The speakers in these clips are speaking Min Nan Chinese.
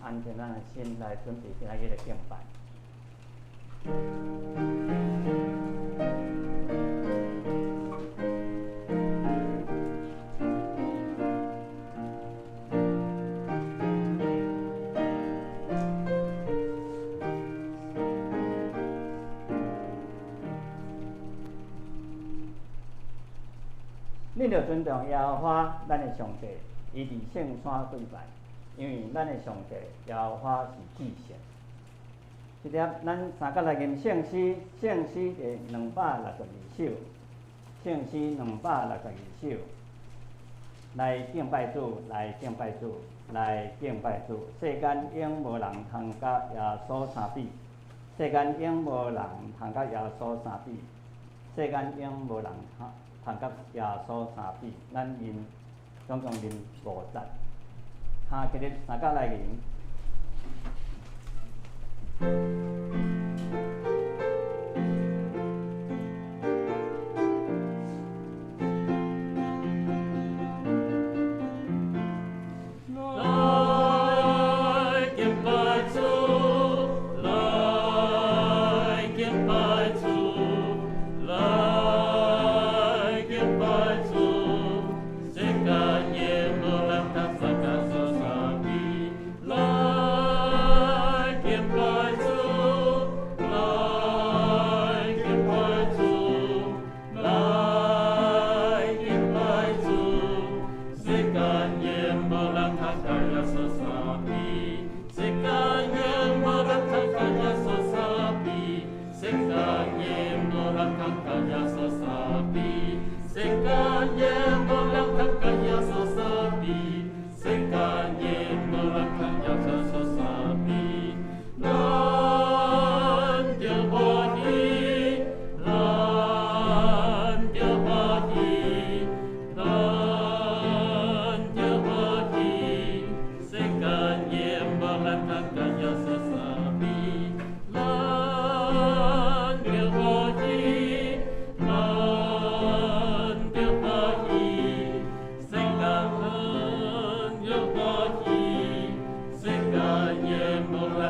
安靜咱的心來準備今仔日的敬拜。恁著尊重耶和華咱的上帝，伊佇聖山跪拜，因為咱的上帝耶和華是至聖。這粒咱三角來吟聖詩，聖詩第262首，聖詩262首，來敬拜主，來敬拜主，來敬拜主。世間永無人通佮耶穌相比，世間永無人通佮耶穌相比，世間永無人通通佮耶穌相比。咱吟總共吟五節，哈，今日三角來吟。來敬拜主，來敬拜主，來敬拜主，世間永無人通相佮耶穌相比。來敬拜主，來敬拜主，來敬拜主，世間永無人通佮耶穌相比。世間永無人通佮耶穌相比，世間永無人通佮耶穌相比，世間永無人通佮耶穌相比，世間永無人通佮耶穌相比。咱著歡喜，咱著歡喜，咱著歡喜，世間永無人通佮耶穌相比。咱著歡喜，咱著歡喜，世間著歡喜，世間永無人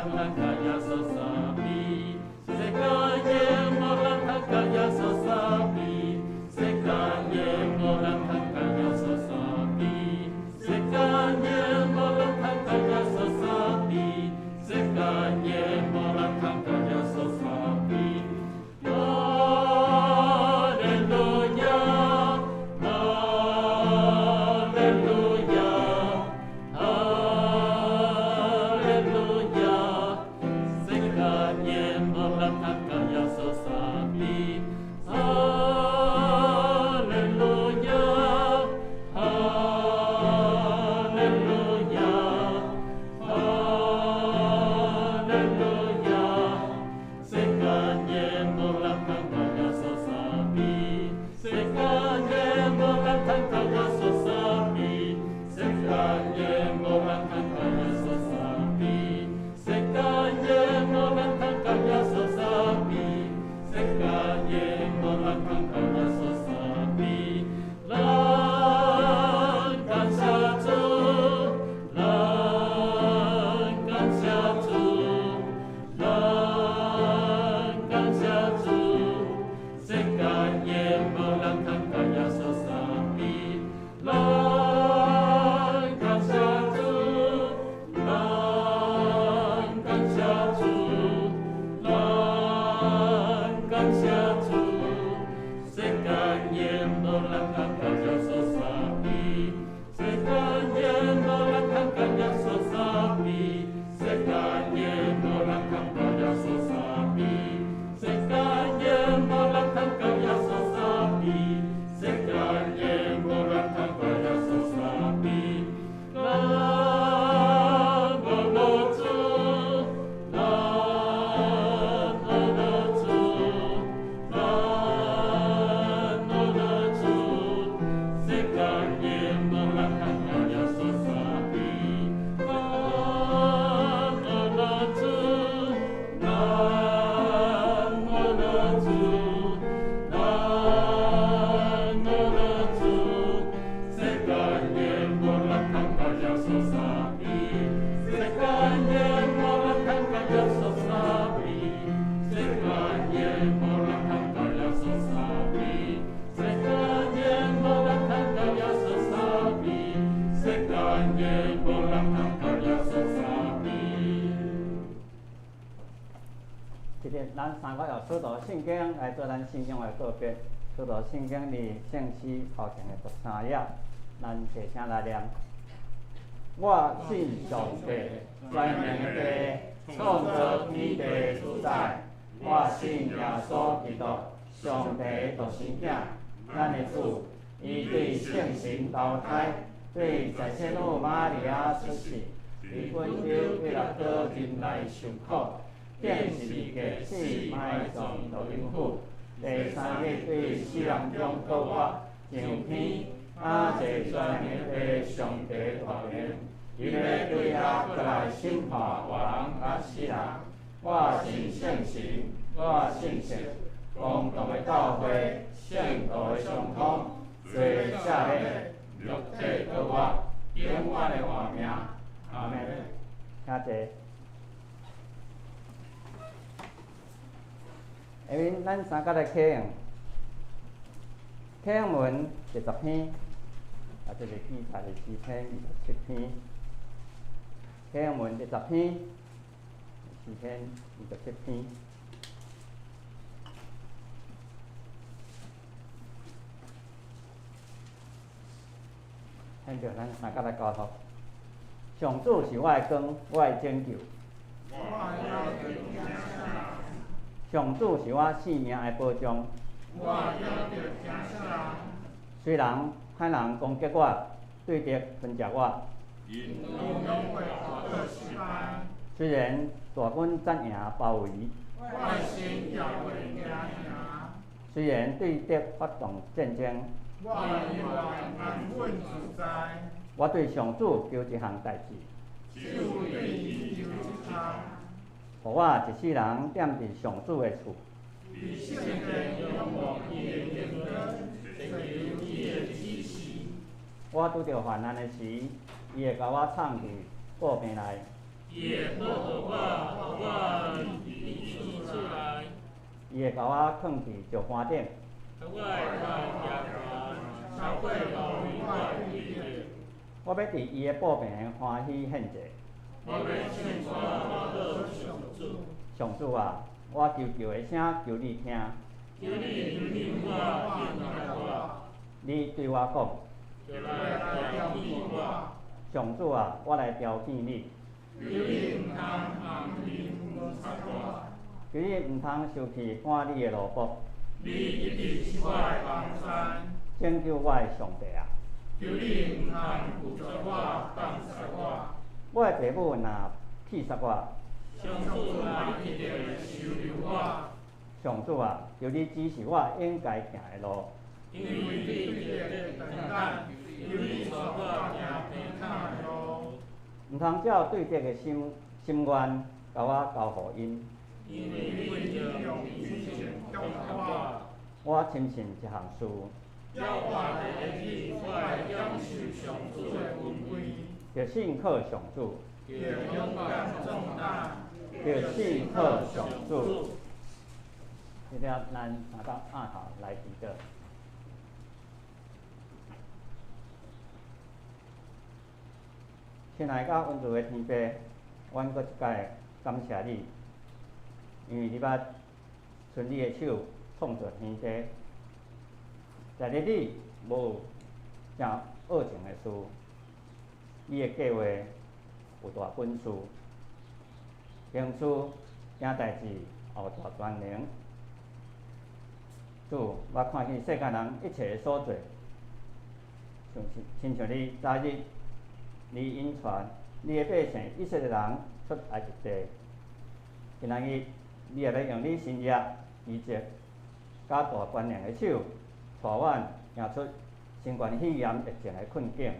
通佮耶穌相比。世間永無人通佮耶穌相比，世間永無人通佮耶穌相比，世間永無人通佮耶穌相比，世間永無人通佮耶穌相比。哈利路亞，哈利路亞，哈利路亞，世間永無人通佮耶穌相比。哈利路亞，哈利路亞，哈利路亞，世間永無人通佮耶穌相比。世間永無人通佮耶穌相比。世間永無人通佮耶穌相比。世間永無人通佮耶穌相比。世間永無人通佮耶穌相比。咱感謝主，咱感謝主，咱感謝主，世間永無人通佮耶穌相比。咱感謝主，咱感謝主，咱感謝主，咱三個用使徒聖經來做咱信仰的告別。使徒聖經佇聖詩頭前的第三頁，咱齊聲來念。我信上帝，全能的父，創造天地主宰。我信耶穌基督，上帝的獨生囝，咱的主。伊對聖神投胎，對在聖女瑪利亞出世，佇本丟彼拉多忍耐受苦，釘十字架死埋葬落陰府，第三日對死人中復活，上天，啊坐全能的上帝大能，伊欲對遐閣來審判活人佮死人。我信聖神，我信聖公同的教會，聖徒的相通，罪赦免，肉體復活，永遠的活命。阿們。請坐。下面咱三角來啟用，啟用文第十篇，啊，這個記載的詩篇27篇。啟用文第十篇，詩篇27篇。現在咱三角來交託。上主是我的光，我的拯救。上主是我性命的保障。雖然歹人攻擊我，對敵吞食我，雖然大軍陣營包圍，雖然對敵發動戰爭，我對上主求一項代誌，予我一世人踮佇上主的厝。我拄著患難的時，伊會共我藏佇寶殿內。伊會共我囥佇石山頂。我欲佇伊的寶殿歡喜獻祭。上主啊，我求救的聲求你聽。你對我講。上主啊，我來調戲你。求你毋通生氣趕你的奴僕。拯救我的上帝啊！我的爸母若棄殺我，上主啊，求你指示我應該行的路。毋通照對敵的心心願，共我交予𪜶。我深信一項事。著信靠上主。著信靠上主。這個咱三角按頭來祈禱。親愛佮恩慈的天父，阮閣一擺感謝你，因為你捌伸你的手創造天地，在咧你無正惡情的事，你的計劃有大本事，行事行代誌也有大權能。主，我看見世間人一切的所做，像是親像你早日你引帶你的百姓以色列人出埃及地，今仔日你也欲用你神蹟奇蹟，佮大權能的手，帶阮行出新冠肺炎疫情的困境。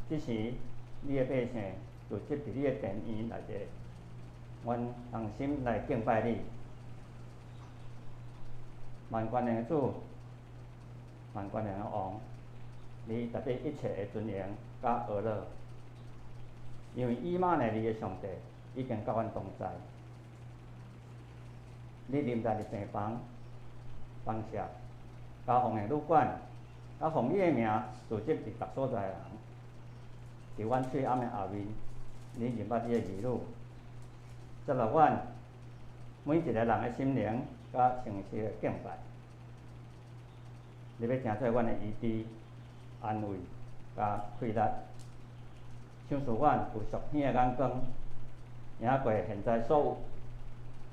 這時，你的百姓就集佇你的殿院內底，阮同心來敬拜你。萬權能的主，萬權能的王，你值得一切的尊榮佮呵咾，因為以馬內利的上帝已經佮阮同在。你臨在佇病房、房舍、佮奉的旅館，佮奉你的名聚集佇逐所在的人，佇阮喙罨的後面，你認捌你的兒女，接納阮，每一个人的心靈佮誠實的敬拜。你欲成做阮的醫治、安慰佮氣力，賞賜阮有屬天的眼光，贏過現在所有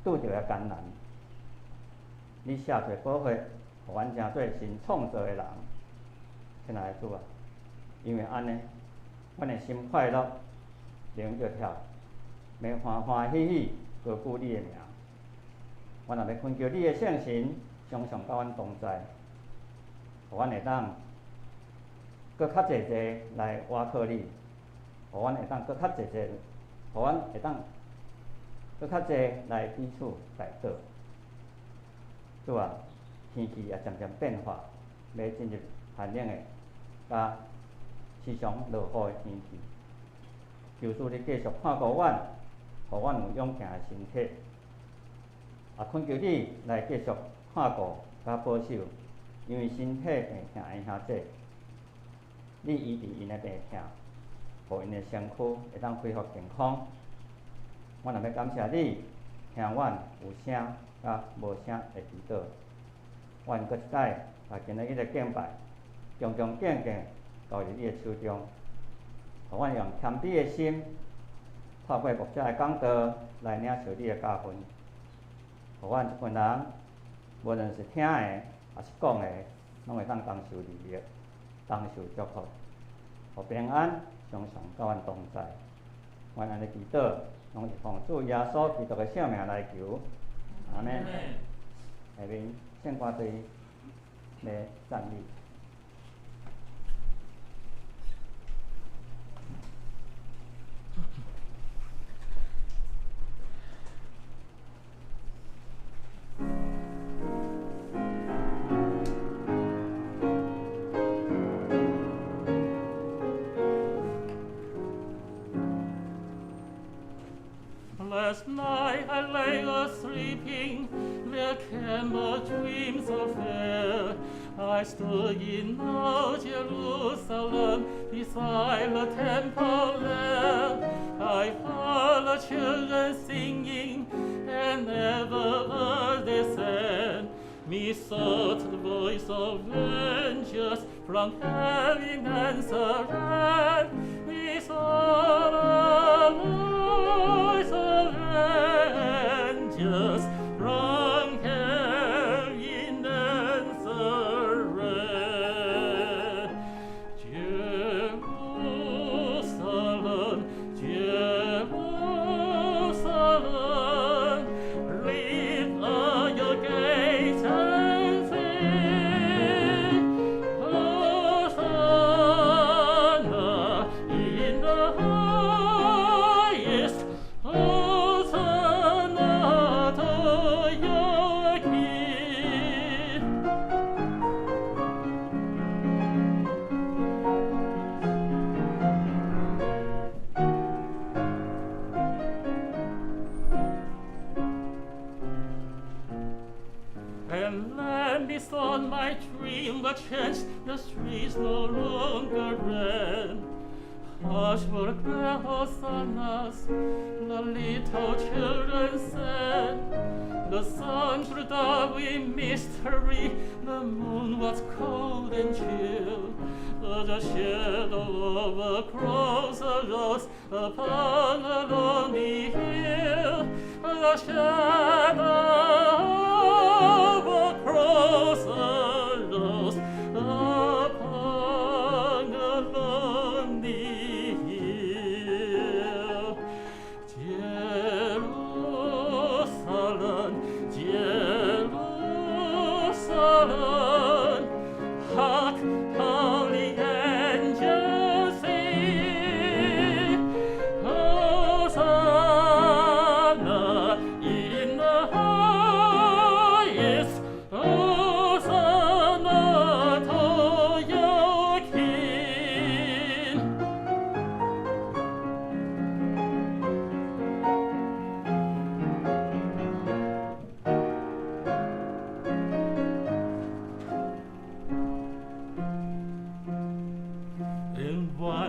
拄著的艱難。你赦罪寶血，予阮成做新創造的人。親愛的主啊，因為按呢，阮的心快樂，靈就跳，欲歡歡喜喜高舉你的名。阮也欲懇求你的聖神，常常佮阮同在，予阮會當閣較濟濟來倚靠你，予阮會當閣較濟濟，予阮會當閣較濟來彼此代禱。主啊，天氣也漸漸變化，欲進入寒冷的、佮時常落雨的天氣。求主你繼續看顧阮，予阮有勇健的身體。也懇求你來繼續看顧佮保守，因為身體病痛的兄弟，你醫治𪜶的病痛，予𪜶的身軀會當恢復健康。阮也欲感謝你，聽阮有聲佮無聲的祈禱。阮閣一擺把今仔日的敬拜，恭恭敬敬交入你的手中，予阮用謙卑的心，透過牧者的講道來領受你的教訓。予阮這群人，無論是聽的，抑是講的，攏會當同受利益，同受祝福，予平安常常佮阮同在。阮按呢祈禱，攏是奉主耶穌基督的聖名來求，阿們。下面聖歌隊來讚美。 Last night I lay a-sleeping, there came a dream so fair. I stood in old Jerusalem, beside the temple there. I heard the children singing, and every word they said, methought the voice of angels from heaven answered. Methought the voice of angels from heaven answered. Jerusalem, Jerusalem, lift up your gates and sing, Hosanna in the highest, Hosanna to your King. And then methought my dream was changed, the streets no longer rang. Hush were glad hosannas, the little children sang. The sun grew dark with mystery, the moon was cold and chill. But the shadow of a cross arose upon a lonely hill. The shadow of a cross arose upon a lonely hill. Jerusalem, Jerusalem, hark how the angels sing, Hosanna in the highest, Hosanna to your King.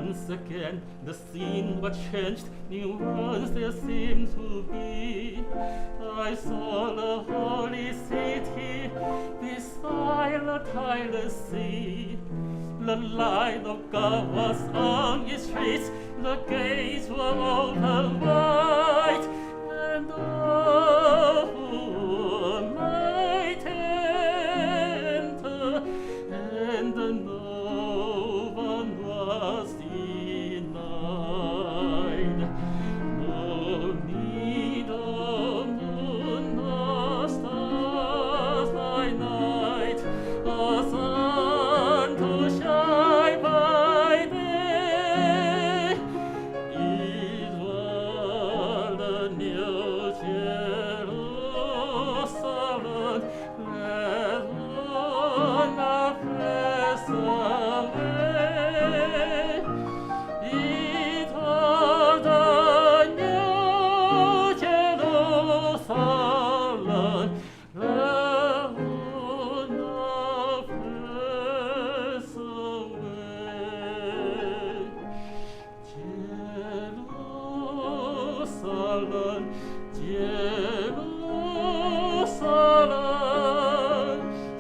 Once again the scene was changed, new ones there seemed to be. I saw the holy city beside the tideless sea. The light of God was on its streets, the gates were open wide, and all who might enter, and no one was denied. No need of moon nor stars by night, or sun to shine by day. It was the New Jerusalem that would not pass away. It was the New Jerusalem that would not pass away. Jerusalem, Jerusalem,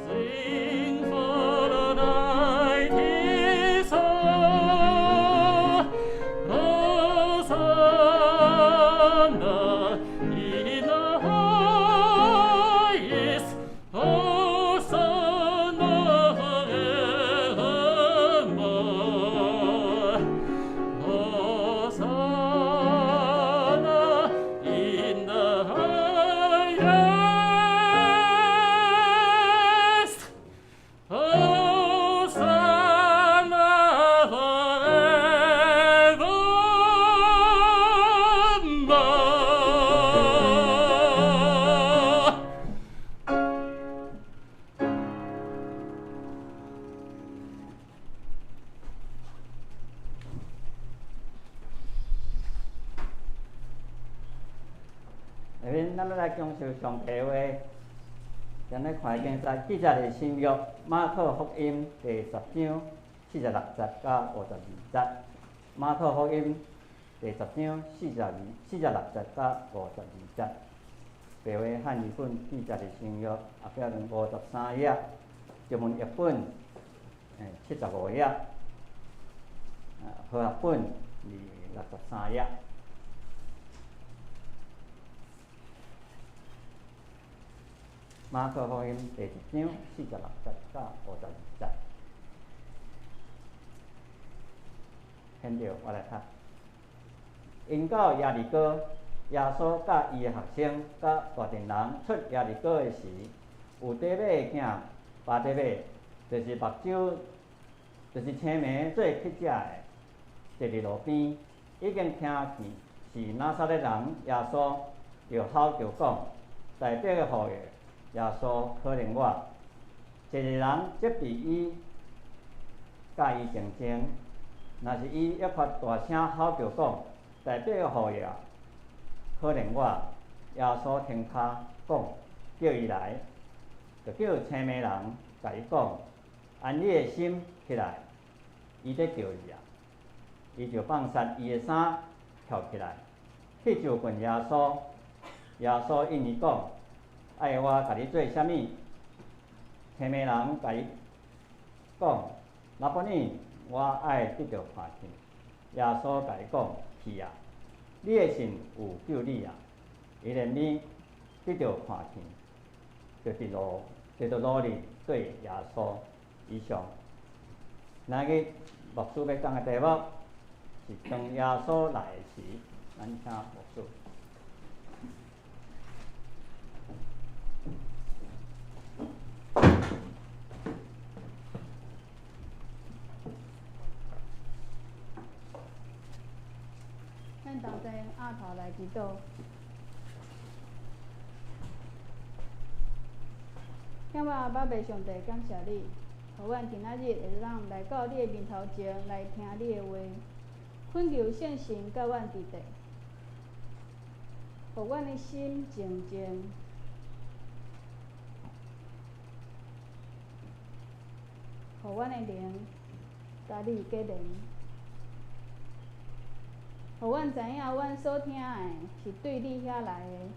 sing for the night is o'er. Hosanna in the highest, Hosanna forevermore. Hosanna in the highest, Hosanna forevermore. 下面咱欲來享受上帝話，今日看經節記載佇新約馬可福音第十章46節到52節。馬可福音第十章46節到52節。白話漢語本記載佇新約後壁53頁，中文譯本75頁，和合本63頁。馬可福音第十章46節到52節。現在我來讀。𪜶到耶利哥，耶穌佮伊的學生佮大陣人出耶利哥的時，有底馬的囝巴底馬，就是目睭，就是青盲做乞食的，坐佇路邊，已經聽見是拿撒勒人耶穌，就吼叫講：大衛的後裔耶穌，可憐我！一个人責備伊，佮伊靜靜，若是伊猶較大聲吼叫講：大衛的後裔啊，可憐我！耶穌停跤講，叫伊來，就叫青盲人共伊講：安你的心起來，伊咧叫你啊！伊就放捒伊的衫，跳起來，去就近耶穌。耶穌應伊講：愛我共你做啥物？青盲人共伊講：拉波尼，我愛得著看見。耶穌共伊講：去啊！你的信有救你啊！伊連暝得著看見，就佇路裡對耶穌。以上，今日牧師欲講的題目是當耶穌來時，咱請牧師。咱同齊仰頭來祈禱。天父阿爸父上帝，感謝你，予阮今仔日會當來到你的面頭前來聽你的話，懇求聖神佮阮佇咧，予阮的心靜靜，予阮的靈佮你結連。予阮知影，阮所聽的是對你遐來的，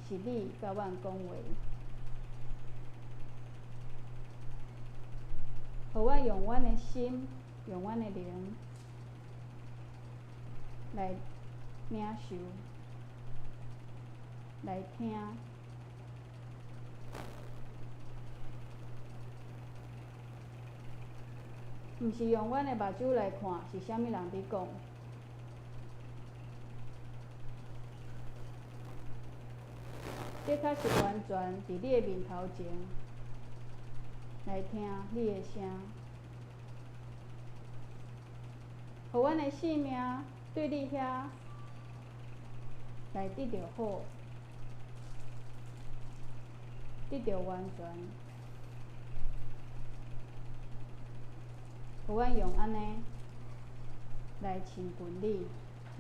是你佮阮講話。予阮用阮的心，用阮的靈來領受，來聽。毋是用阮的目睭來看是啥物人佇講。的確是完全佇你的面頭前來聽你的聲，予阮的性命對你遐來得著好，得著完全。予阮用按呢來親近你，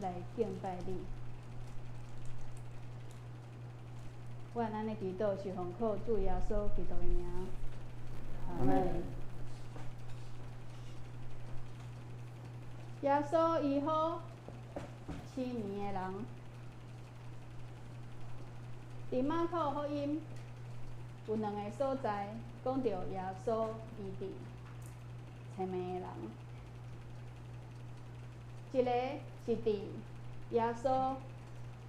來敬拜你。阮按呢祈禱是奉靠主耶穌基督的名。阿們。耶穌醫好痴迷的人，佇馬可福音有兩个所在講著耶穌醫治痴迷的人，一个是佇耶穌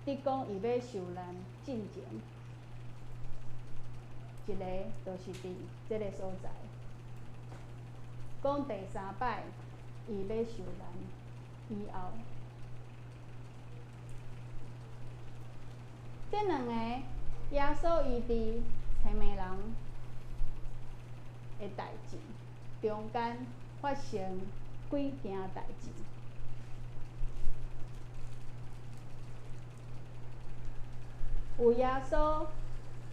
佇講伊欲受難進前，一个就是佇這个所在講第三擺伊欲受難以後，這兩个耶穌醫治痴迷人的代誌中間發生幾件代誌。有耶穌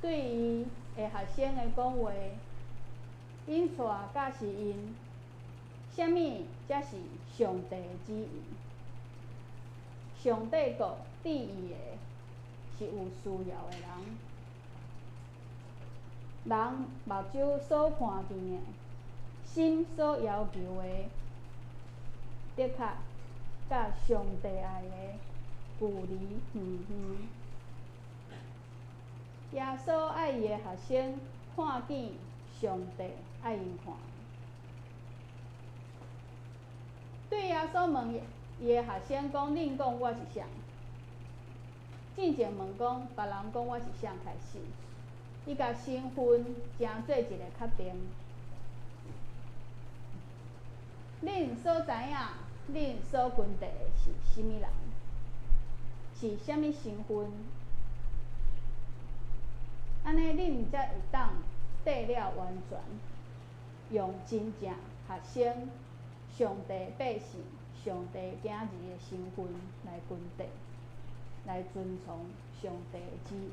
對伊的學生的講話，𪜶帶教示𪜶，啥物才是上帝的旨意？上帝國治伊的是有需要的人，人目睭所看見的，心所要求的，的確佮上帝愛的距離遠遠。耶穌愛伊的學生看見上帝愛𪜶看。對耶穌問伊的學生講：恁講我是誰？進前問講，別人講我是誰開始，伊共身份成做一个確定。恁所知影，恁所跟綴的是啥物人？是啥物身份？按呢，恁才會當得了完全，用真正學生、上帝百姓、上帝囝兒的身份來跟綴，來遵從上帝的旨意。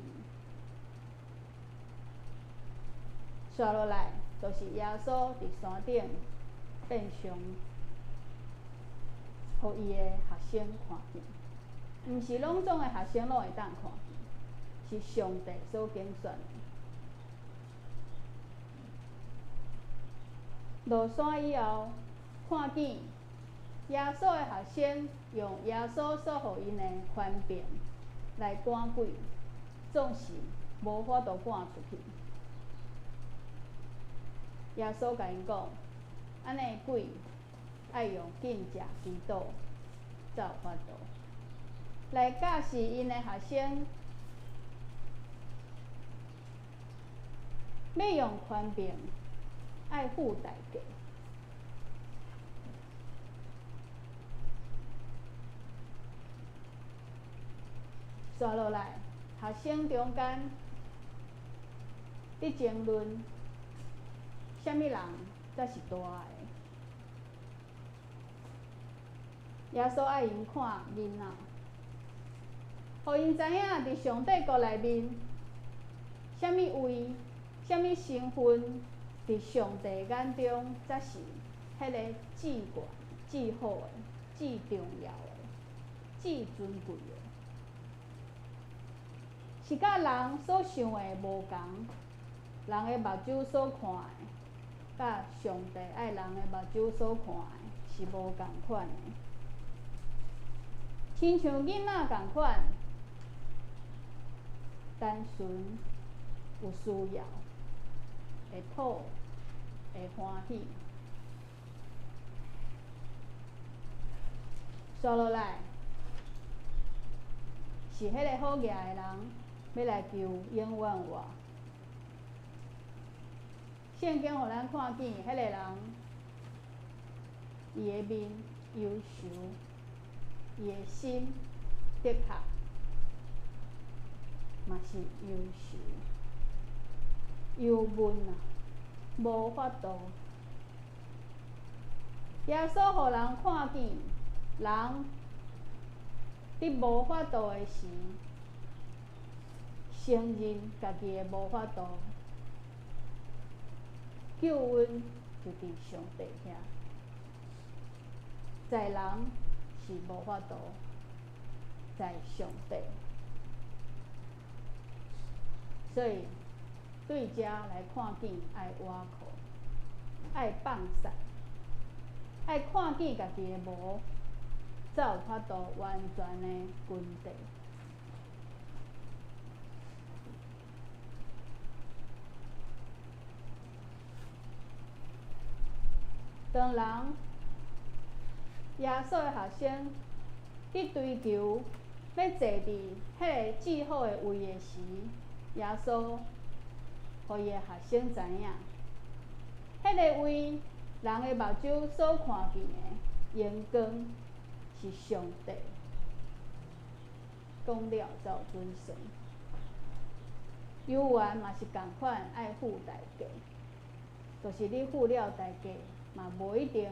紲落來，就是耶穌佇山頂變相，予伊的學生看見，毋是攏總的學生攏會當看見。是上帝所揀選的。落山以後，看見耶穌的學生用耶穌所予𪜶的權柄來趕鬼，總是無法度趕出去。耶穌共𪜶講：按呢鬼愛用禁食祈禱才有法度來教示𪜶的學生。欲用權柄，愛付代價。紲落來，學生中間佇爭論，啥物人才是大的？耶穌愛𪜶看囡仔，予𪜶知影佇上帝國內面，啥物位、啥物身份，佇上帝眼中才是彼个至懸、至好的、至重要的、至尊貴的，是佮人所想的無仝，人的目睭所看的，佮上帝愛人的目睭所看的是無仝款的。親像囡仔仝款，單純有需要，會討，會歡喜。煞落來，是彼个好額的人，欲來求永遠活。聖經予咱看見，彼个人，伊的面憂愁，伊的心的確嘛是憂愁、憂悶啊，無法度。耶穌予人看見，人佇無法度的時，承認家己的無法度，救恩就佇上帝遐，在人是無法度，在上帝。所以對遮來看見愛倚靠，愛放殺，愛看見家己的無，才有法度完全的根底。當人耶穌的學生佇追求欲坐佇彼个至好的位的時，耶穌予伊的學生知影，彼个位人的目睭所看見的榮光是上帝講了才有準繩。猶原嘛是仝款愛付代價，就是你付了代價，嘛無一定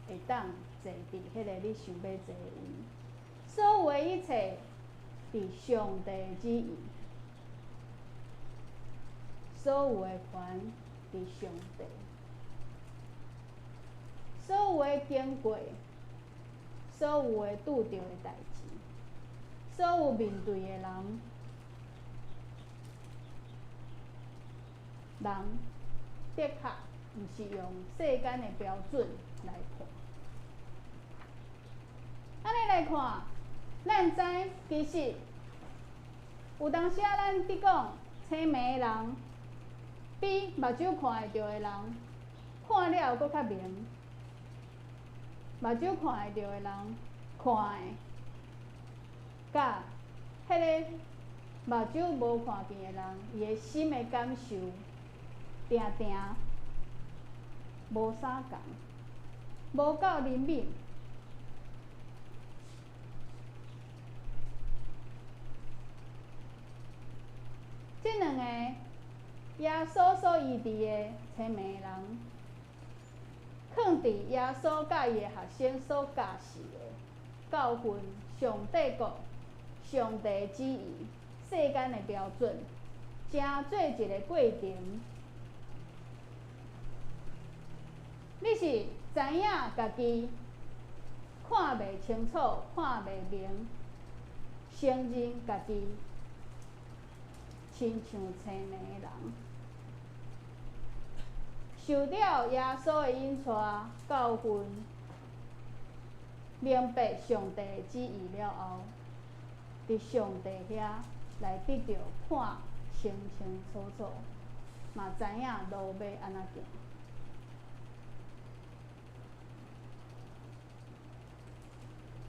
會當坐佇彼个你想欲坐的位。所有的一切，佇上帝的旨意，所有的權佇上帝，所有的經過，所有的拄著的代誌，所有面對的人，人的確毋是用世間的標準來看。按呢來看，咱知其實有當時仔咱佇講青盲的人，比目睭看會著的人看了閣較明。目睭看會著的人看的，佮彼个目睭無看見的人，伊的心的感受，定定無啥仝，無夠靈敏。這兩个耶穌所醫治的青盲人，囥佇耶穌佮伊的學生所教示的教訓，上帝國、上帝旨意、世間的標準，成做一个過程。你是知影家己看袂清楚、看袂明，承認家己親像青盲的人，受了耶穌的引帶教訓，明白上帝的旨意了後，佇上帝遐來得著看清清楚楚，嘛知影路欲按怎行。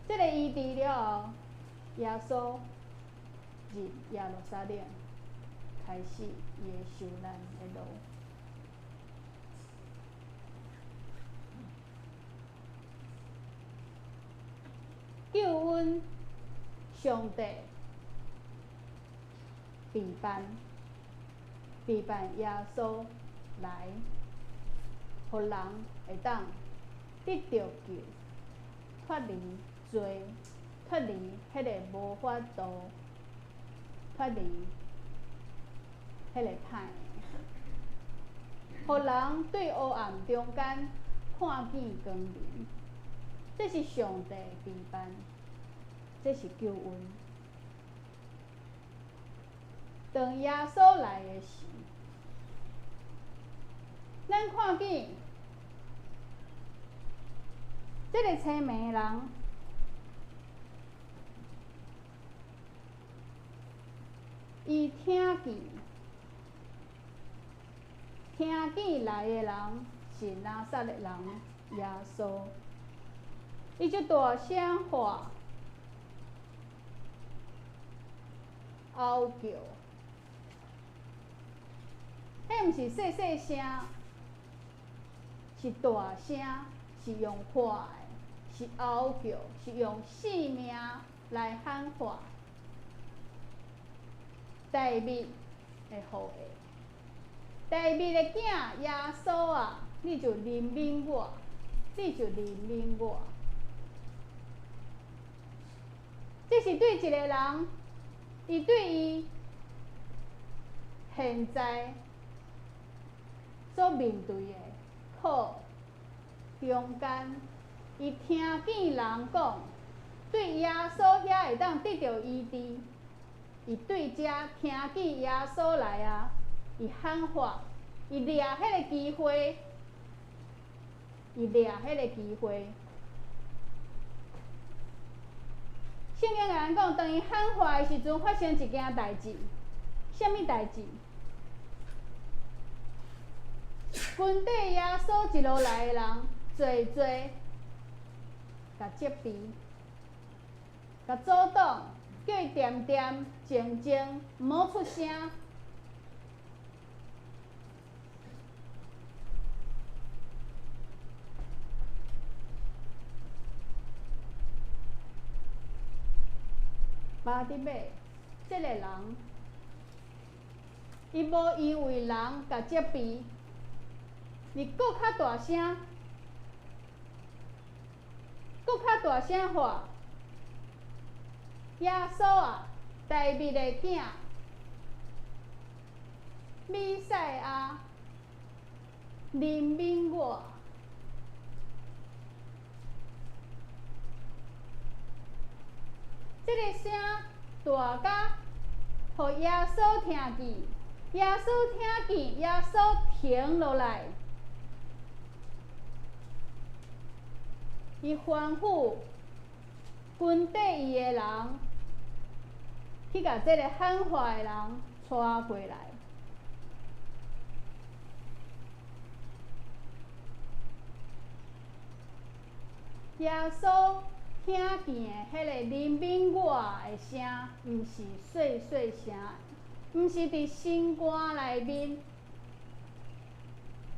這个醫治了後，耶穌入耶路撒冷，開始伊的受難的路。救恩，上帝備辦，備辦耶穌來，予人會當得著救，脫離罪，脫離彼個無法度，脫離彼個歹的，予人對黑暗中間看見光明。這是上帝的備辦，這是救恩。當耶穌來的時，咱看見這个青盲人，伊聽見，聽見來的人是拿撒勒人耶穌，伊就大聲喊，嗷叫，彼毋是細細聲，是大聲，是用喊的，是嗷叫，是用性命來喊話。大衛的後裔，大衛的囝耶穌啊，你就憐憫我，你就憐憫我。這是對一個人，伊對伊現在所面對的苦中間，伊聽見人講，對耶穌遐會當得著醫治，伊對遮聽見耶穌來啊，伊喊話，伊掠彼個機會，伊掠彼個機會。聖經共咱講，當伊喊話的時陣，發生一件代誌，啥物代誌？跟綴耶穌一路來的人，濟濟，共責備，共阻擋，叫伊恬恬靜靜，毋好出聲。巴底買這个人，伊無因為人共責備，伊閣較大聲，閣較大聲喊：耶穌啊，大衛的囝，彌賽亞，憐憫我！這个聲大甲，予耶穌聽見，耶穌聽見，耶穌停落來，伊吩咐跟綴伊的人去共這个喊話的人帶過來。耶穌聽見的彼个憐憫我的聲，毋是細細聲，毋是佇心肝內面，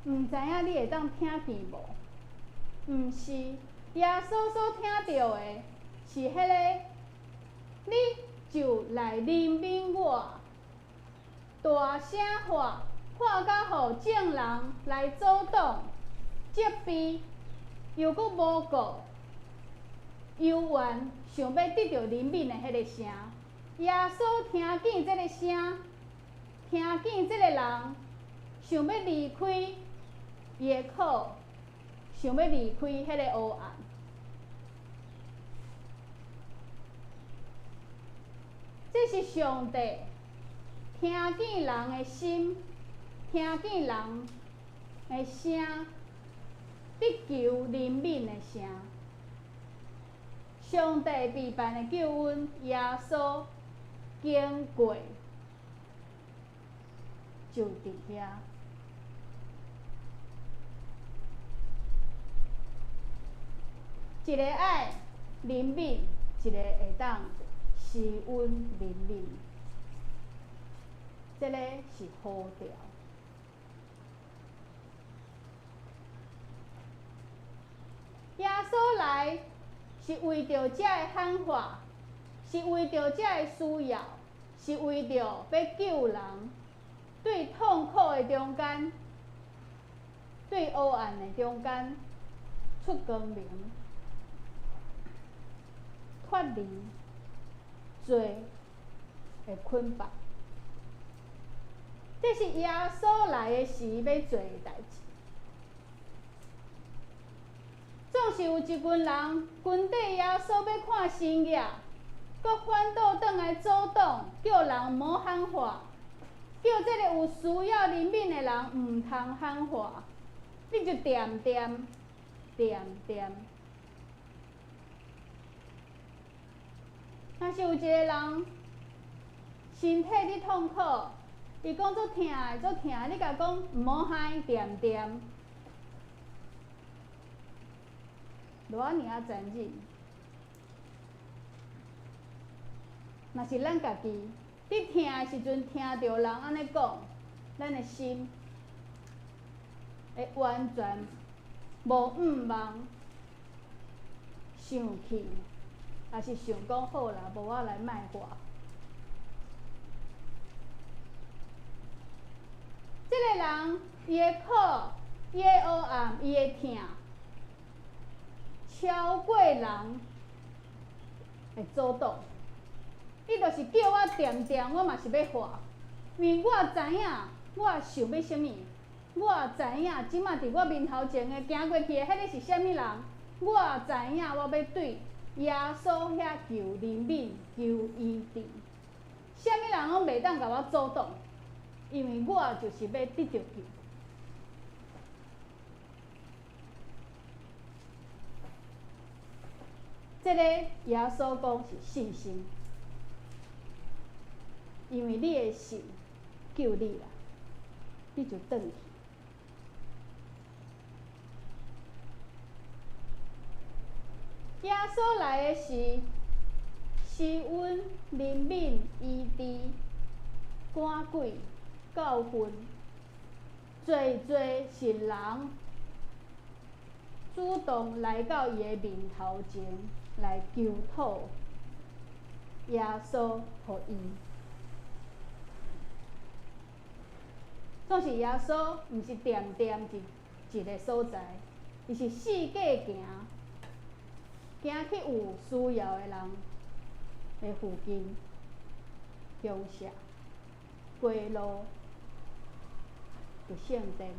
毋知影你會當聽見無？毋是，耶穌所聽著的是彼个，你就來憐憫我，大聲喊，喊甲予眾人來阻擋、責備，又閣無顧。猶原想欲得著憐憫的彼个聲，耶穌聽見這个聲，聽見這个人想欲離開伊的苦，想欲離開彼个黑暗。這是上帝聽見人的心，聽見人的聲，得求憐憫的聲。上帝備辦的救恩，耶穌經過就佇遐。一个愛憐憫，一个會當施恩憐憫，這个是呼召。耶穌來是為著這个喊話，是為著這个需要，是為著欲救人，對痛苦的中間，對黑暗的中間出光明，脫離罪的捆綁。這是耶穌來的時欲做的代誌。總是有一群人跟綴耶穌欲看神跡，閣反倒轉來阻擋，叫人毋好喊話，叫這个有需要憐憫的人毋通喊話，你就恬恬恬恬。若是有一个人身體咧痛苦，伊講足疼的，足疼的，你共講毋好害，恬恬，無遐爾仔殘忍。若是咱家己，佇疼的時陣聽著人按呢講，咱的心會完全無向望，生氣，抑是想講好啦，無我來莫活。這个人，伊的苦，伊的黑暗，伊的疼，超過人的阻擋。伊就是叫我恬恬，我嘛是欲活，因為我知影我想欲啥物，我知影這馬佇我面頭前的行過去的彼个是啥物人，我知影我欲對耶穌遐求憐憫、求醫治，啥物人攏袂當共我阻擋，因為我就是欲得著救。這個耶穌講是信心。因為你的信救你啦，你就轉去。耶穌來的時，施恩、憐憫、醫治、趕鬼、教訓，濟濟是人主動來到伊的面頭前來求討耶穌予伊。總是耶穌，毋是恬恬佇一个所在，伊是四界行，行去有需要的人的附近，鄉社、街路、佇聖殿，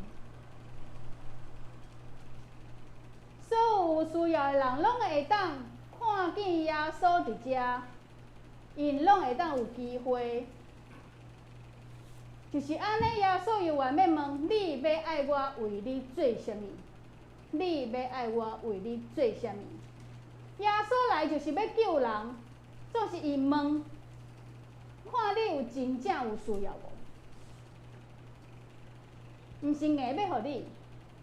所有有需要的人攏會當看見耶穌佇遮，𪜶攏會當有機會。就是按呢，耶穌猶原欲問你欲愛我為你做啥物？你欲愛我為你做啥物？耶穌來就是欲救人，總是伊問，看你有真正有需要無？毋是硬欲予你，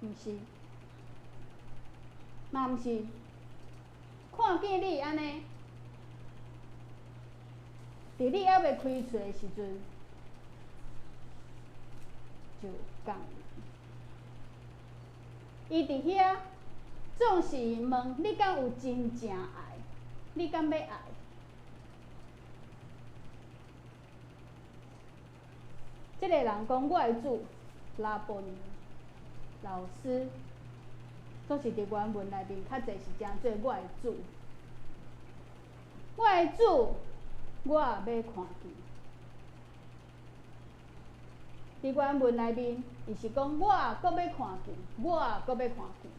毋是，嘛毋是，看見你按呢，佇你猶未開喙的時陣。就講，伊佇遐總是問你敢有真正愛？你敢欲愛？這个人講我的主拉波尼老師，總是佇原文內面較濟是稱做我的主，我的主，我欲看見。佇原文內面，伊是講我閣欲看見，我閣欲看見，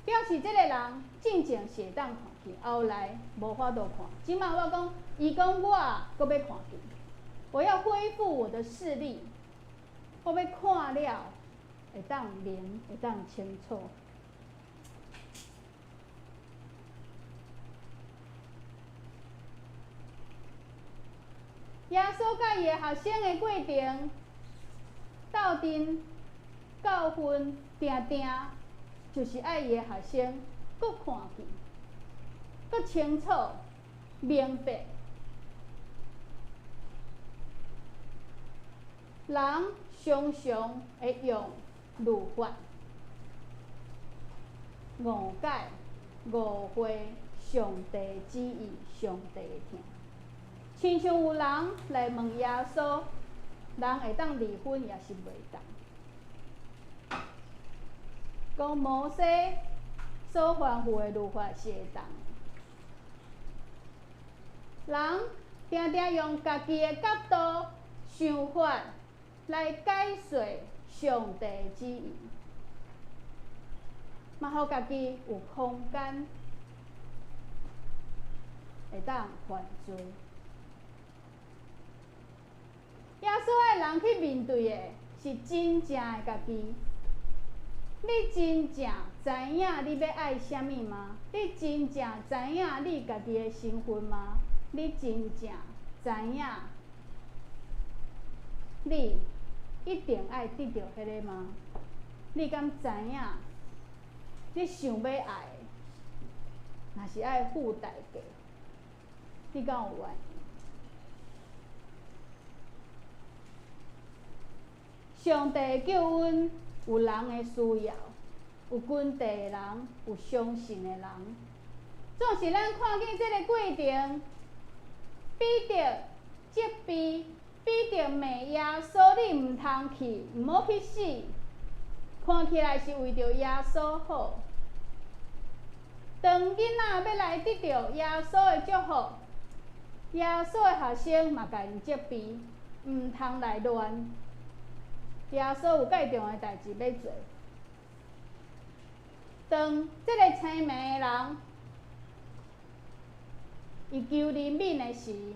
表示這个人進前是會當看見，後來無法度看。這馬我講，伊講我閣欲看見，我要恢復我的視力，我欲看了會當明，會當清楚。耶穌佮伊的學生的過程。鬥陣教訓，定定就是愛伊的學生閣看見，閣清楚明白。人常常會用律法誤解、誤會上帝旨意、上帝的疼。親像有人來問耶穌。人會當離婚，抑是袂當？講摩西所吩咐的律法是會當。人定定用家己的角度、想法來解釋上帝的旨意，嘛予家己有空間會當犯罪。耶穌愛人去面對的是真正的家己。你真正知影你欲愛啥物嗎？你真正知影你家己的身份嗎？你真正知影你一定愛得著彼个嗎？你敢知影？你想欲愛的，若是愛付代價，你敢有願意？上帝的救恩有人的需要，有跟綴的人，有相信的人。總是咱看見這个過程，彼得責備，彼得罵耶穌，你毋通去，毋好去死。看起來是為著耶穌好。當囡仔欲來得著耶穌的祝福，耶穌的學生嘛共𪜶責備，毋通來亂。耶穌有蓋重的代誌欲做。當這个青盲的人，伊求憐憫的時，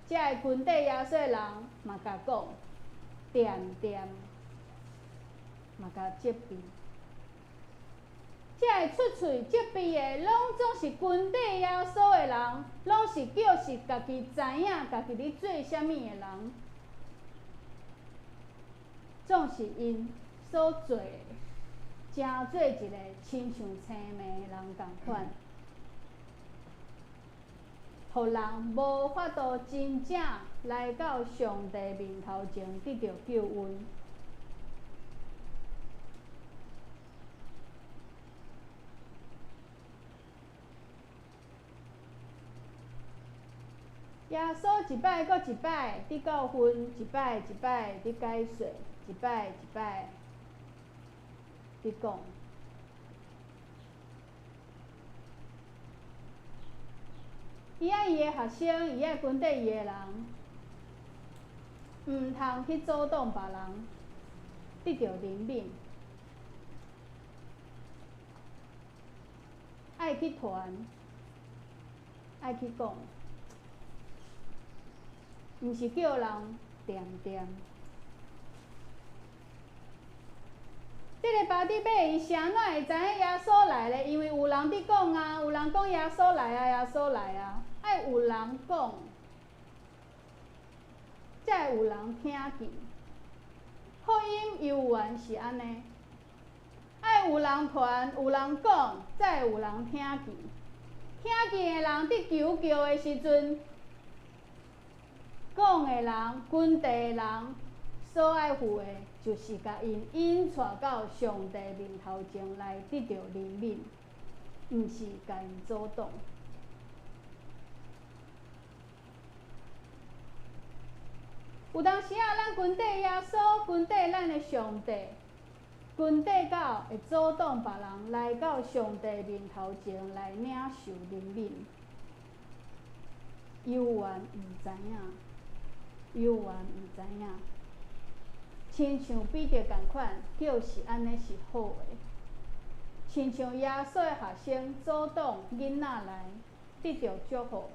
這个跟綴耶穌的人嘛共講，恬恬，嘛共責備。這个出喙責備的，攏總是跟綴耶穌的人，攏是叫是家己知影家己咧做啥物的人，總是𪜶所做的，成做一个親像青盲的人仝款，予人無法度真正來到上帝面頭前得著救恩。耶穌一擺閣一擺佇教訓，一擺一擺佇解說，一擺一擺佇講。伊愛伊的學生，伊愛跟綴伊的人，毋通去阻擋別人得著憐憫，愛去傳，愛去講。毋是叫人恬恬。這个巴底買伊啥怎會知影耶穌來咧？因為有人佇講啊，有人講耶穌來啊，耶穌來啊，愛有人講，才會有人聽見。福音猶原是按呢，愛有人傳，有人講，才會有人聽見。聽見的人佇求救的時陣，講的人、跟綴的人所愛負的，就是共𪜶引帶到上帝面頭前來得著憐憫，毋是共𪜶阻擋。有當時啊，咱跟綴耶穌，跟綴咱的上帝，跟綴到會阻擋別人來到上帝面頭前來領受憐憫，猶原毋知影，猶原毋知影，親像彼得仝款，就是按呢是好的。親像耶穌的學生阻擋囡仔來得著祝福，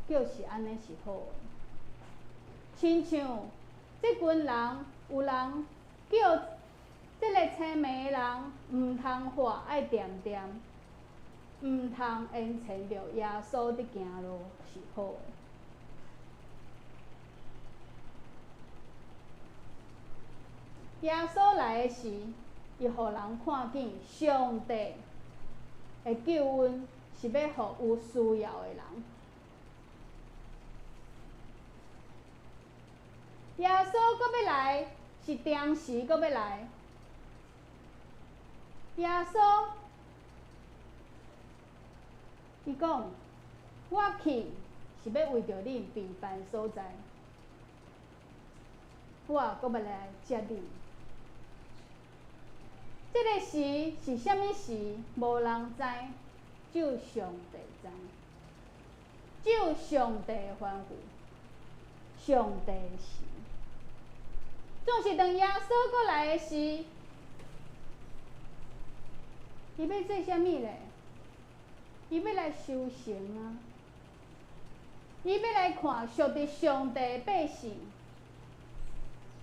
就是按呢是好的。親像這群人，有人叫這个青盲的人毋通喝，愛恬恬，毋通沿承著耶穌佇行路是好的。耶穌來的時，伊予人看見上帝的救恩是欲予有需要的人。耶穌閣欲來，是定時閣欲來。耶穌，伊講，我去是欲為著恁備辦所在，我閣欲來接恁。這个時是啥物時？無人知，只有上帝知。只有上帝吩咐，上帝的時。總是當耶穌閣來的時，伊欲做啥物咧？伊欲來收成啊！伊欲來看屬佇上帝的百姓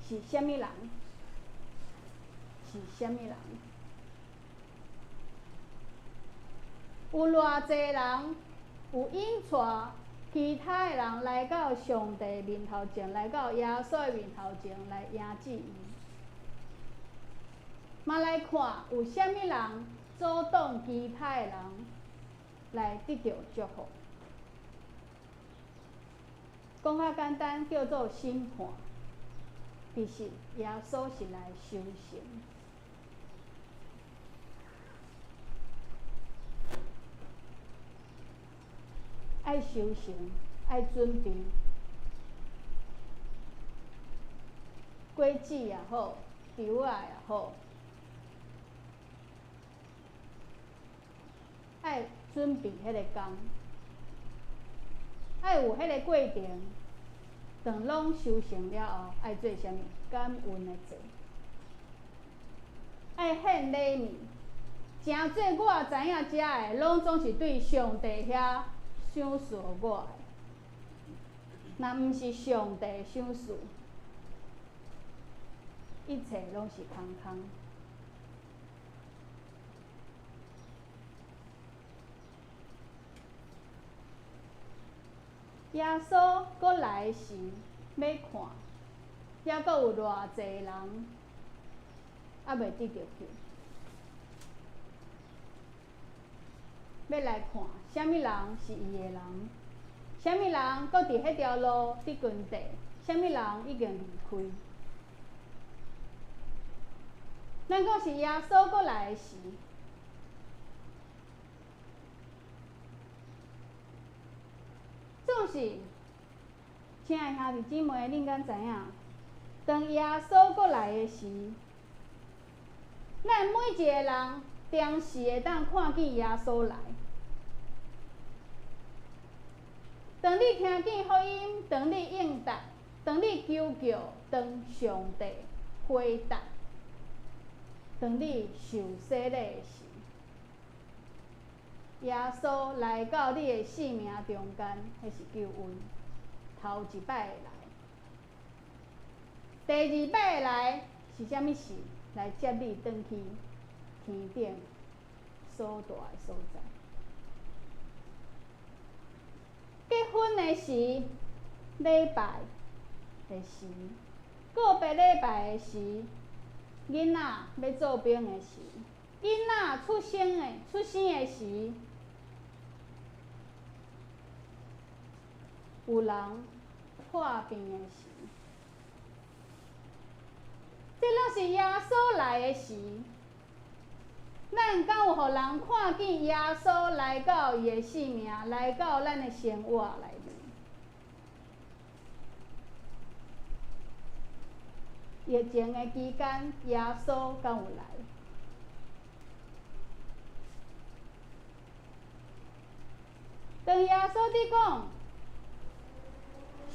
是啥物人？是啥物人？有偌濟人有引帶其他的人來到上帝面頭前，來到耶穌的面頭前來迎接伊。嘛來看有啥物人阻擋其他的人來得著祝福。講較簡單，叫做審判。其實耶穌是來收成。愛收成，愛準備，果子也好，稻仔也好，愛準備彼个工，愛有彼个過程。當攏收成了後，愛做啥物？感恩的祭，愛獻禮物。誠濟我知影遮的，攏總是對上帝遐賞賜我的。若毋是上帝賞賜，一切攏是空空。耶穌閣來時，欲看，猶閣有偌濟人猶未得著救。欲來看，啥物人是伊的人？啥物人閣佇彼條路佇跟綴？啥物人已經離開？咱講是耶穌閣來時，總是，親愛兄弟姊妹，恁敢知影？當耶穌閣來的時，咱每一个人同時會當看見耶穌來。當你聽見福音，當你應答，當你求叫，當上帝回答，當你受洗禮的時，耶穌來到你的生命中間，彼是救恩。頭一擺來，第二擺來是啥物事？來接你轉去天頂所蹛的所在。結婚的時，禮拜的時，告別禮拜的時，囡仔欲做兵的時，囡仔出生的時，有人破病的時，這攏是耶穌來的時。咱敢有予人看見耶穌來到伊的生命，來到咱的生活內面？疫情的期間，耶穌敢有來？當耶穌佇講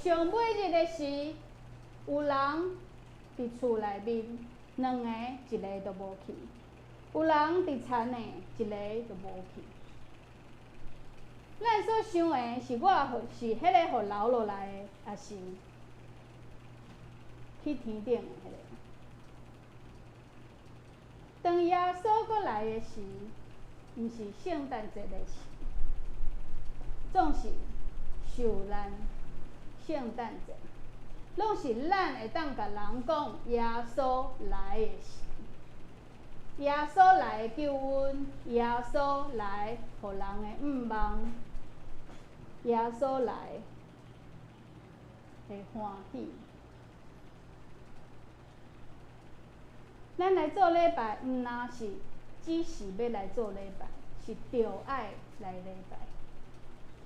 上尾日的時，有人佇厝內面，兩个一个都無去；有人佇田的，一个都無去。咱所想的是我是彼个予留落來的，抑是去天頂的彼个？當耶穌閣來的時，毋是聖誕節的時，總是受難、聖誕節，攏是咱會當共人講耶穌來的時，耶穌來的救恩，耶穌來予人的向望，耶穌來的歡喜。咱來做禮拜，毋若是只是欲來做禮拜，是著愛來禮拜。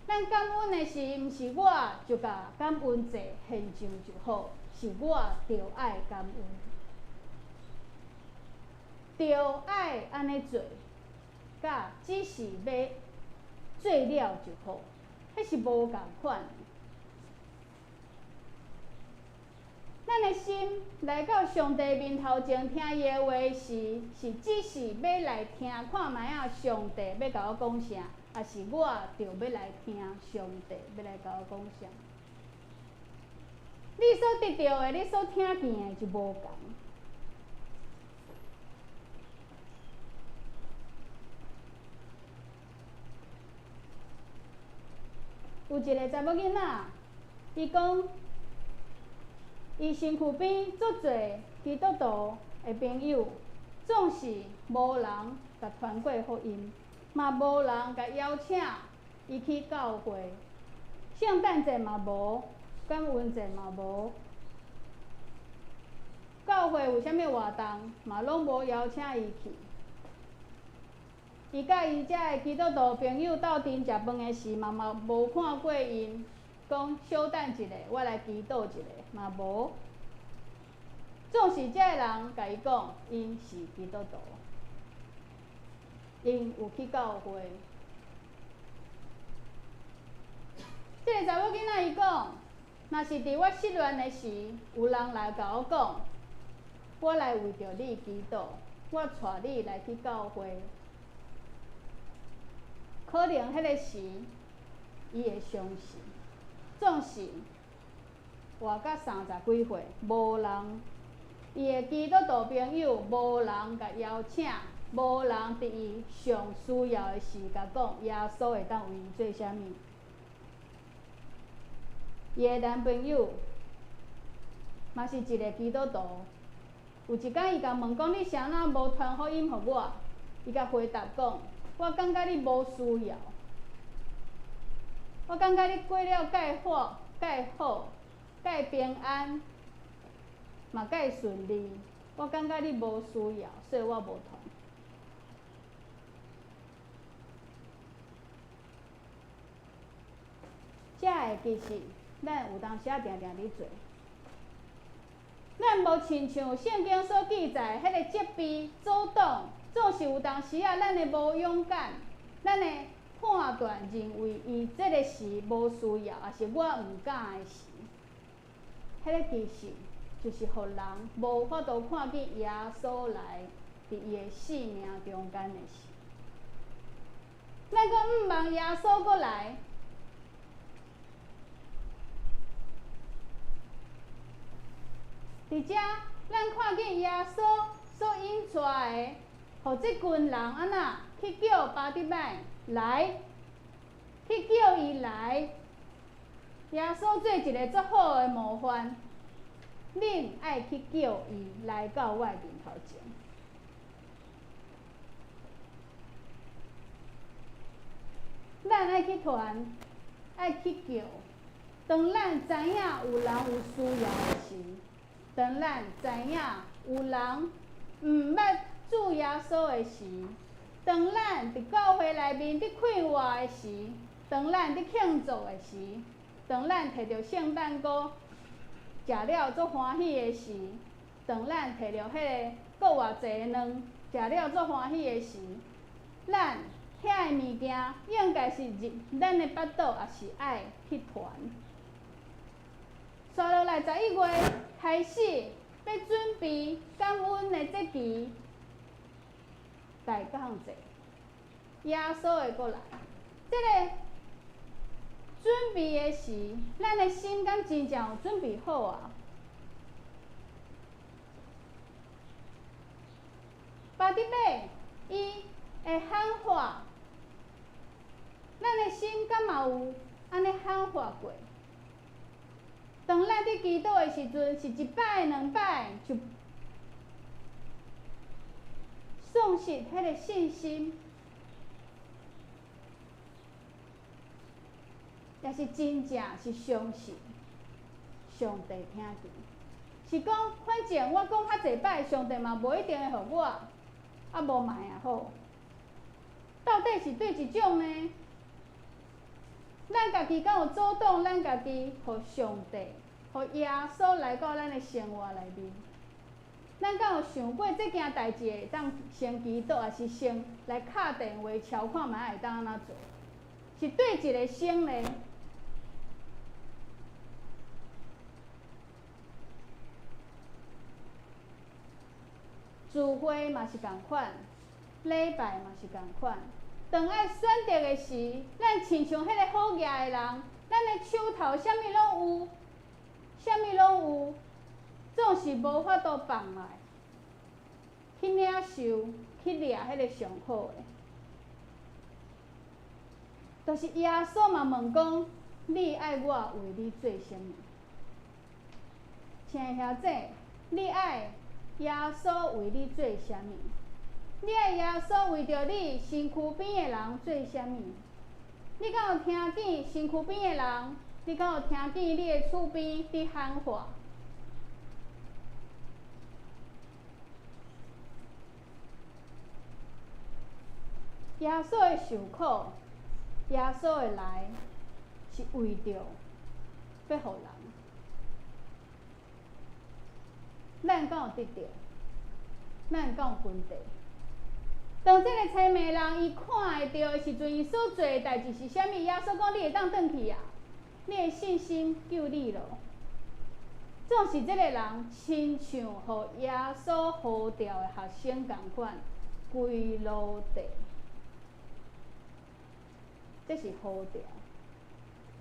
咱感恩的時，毋是我就共感恩祭獻上就好，是我著愛感恩，著愛按呢做，佮只是欲做了就好，彼是無仝款的。咱的心來到上帝面頭前聽伊的話時，是只是欲來聽看覓仔上帝欲共我講啥，抑是我著欲來聽上帝欲來共我講啥？你所得著的，你所聽見的就無仝。有一个查某囡仔，伊讲，伊身躯边足濟基督徒的朋友，總是無人共傳過福音，嘛無人共邀請伊去教會。聖誕節嘛無，感恩節嘛無，教會有啥物活動嘛攏無邀請伊去。伊佮伊遮的基督徒朋友鬥陣食飯的時，嘛嘛無看過𪜶講小等一下，我來祈禱一下，嘛無。總是這个人共伊講，𪜶是基督徒，𪜶有去教會。這个查某囡仔伊講，若是佇我失戀的時，有人來共我講，我來為著你祈禱，我帶你來去教會。可能彼个時，伊會相信。總是活到三十幾歲，無人，伊的基督徒朋友無人共邀請，無人佇伊上需要的時共講，耶穌會當為伊做啥物。伊的男朋友嘛是一个基督徒，有一工伊共問講：你啥人無傳福音予我？伊共回答講：我感覺你無需要，我感覺你過了蓋好、蓋好、蓋平安，嘛蓋順利。我感覺你無需要，所以我無傳。這个其實咱有當時仔定定咧做，咱無親像聖經所記載，彼個責備、阻擋，總是有當時仔，咱的無勇敢，咱的判斷認為伊這个時無需要，抑是我毋敢的時，彼個其實就是予人無法度看見耶穌來佇伊的生命中間的時。咱閣毋望耶穌閣來。佇遮，咱看見耶穌所引帶的，予這群人按怎去叫巴底買來，去叫伊來。耶穌做一個足好的模範，恁愛去叫伊來到我的面頭前。咱愛去傳，愛去叫。當咱知影有人有需要的時，當咱知影有人毋捌主耶穌的時，當咱佇教會內面佇快活的時，當咱佇慶祝的時，當咱提著聖誕糕食了足歡喜的時，當咱提著彼個閣偌濟卵食了足歡喜的時，咱遐的物件應該是入咱的腹肚，抑是愛去傳。紲落來11月開始，欲準備感恩的節期，大降節，耶穌會閣來。這个準備的時，咱的心敢真正有準備好啊？巴底買伊會喊話，咱的心敢嘛有按呢喊話過？當咱佇祈禱的時陣，是一擺兩擺就喪失彼个信心，抑是真正是相信上帝聽見？是講，反正我講較濟擺，上帝嘛無一定會予我，啊無嘛也好。到底是佗一種呢？咱家己敢有阻擋咱家己，予上帝、予耶穌來到咱的生活內面？咱敢有想過這件代誌會當先祈禱，抑是先來敲電話敲看覓會當按怎做？是佗一个先呢？聚會嘛是仝款，禮拜嘛是仝款。當愛選擇的時，咱親像彼个好額的人，咱的手頭啥物攏有，啥物攏有，總是無法度放來，去領受，去掠彼个上好的。就是耶穌嘛問講，你愛我為你做啥物？親愛兄姊，你愛耶穌為你做啥物？你愛耶穌為著你身軀邊的人做啥物？你敢有聽見身軀邊的人？你敢有聽見你的厝邊佇喊話？耶穌的受苦，耶穌的來，是為著欲予人。咱敢有得著？咱敢有分地？當這个青盲人伊看會著的時陣，伊所做的代誌是啥物？耶穌講：你會當轉去啊！你的信心救你囉。總是這个人親像予耶穌呼召的學生仝款，歸路綴。這是呼召，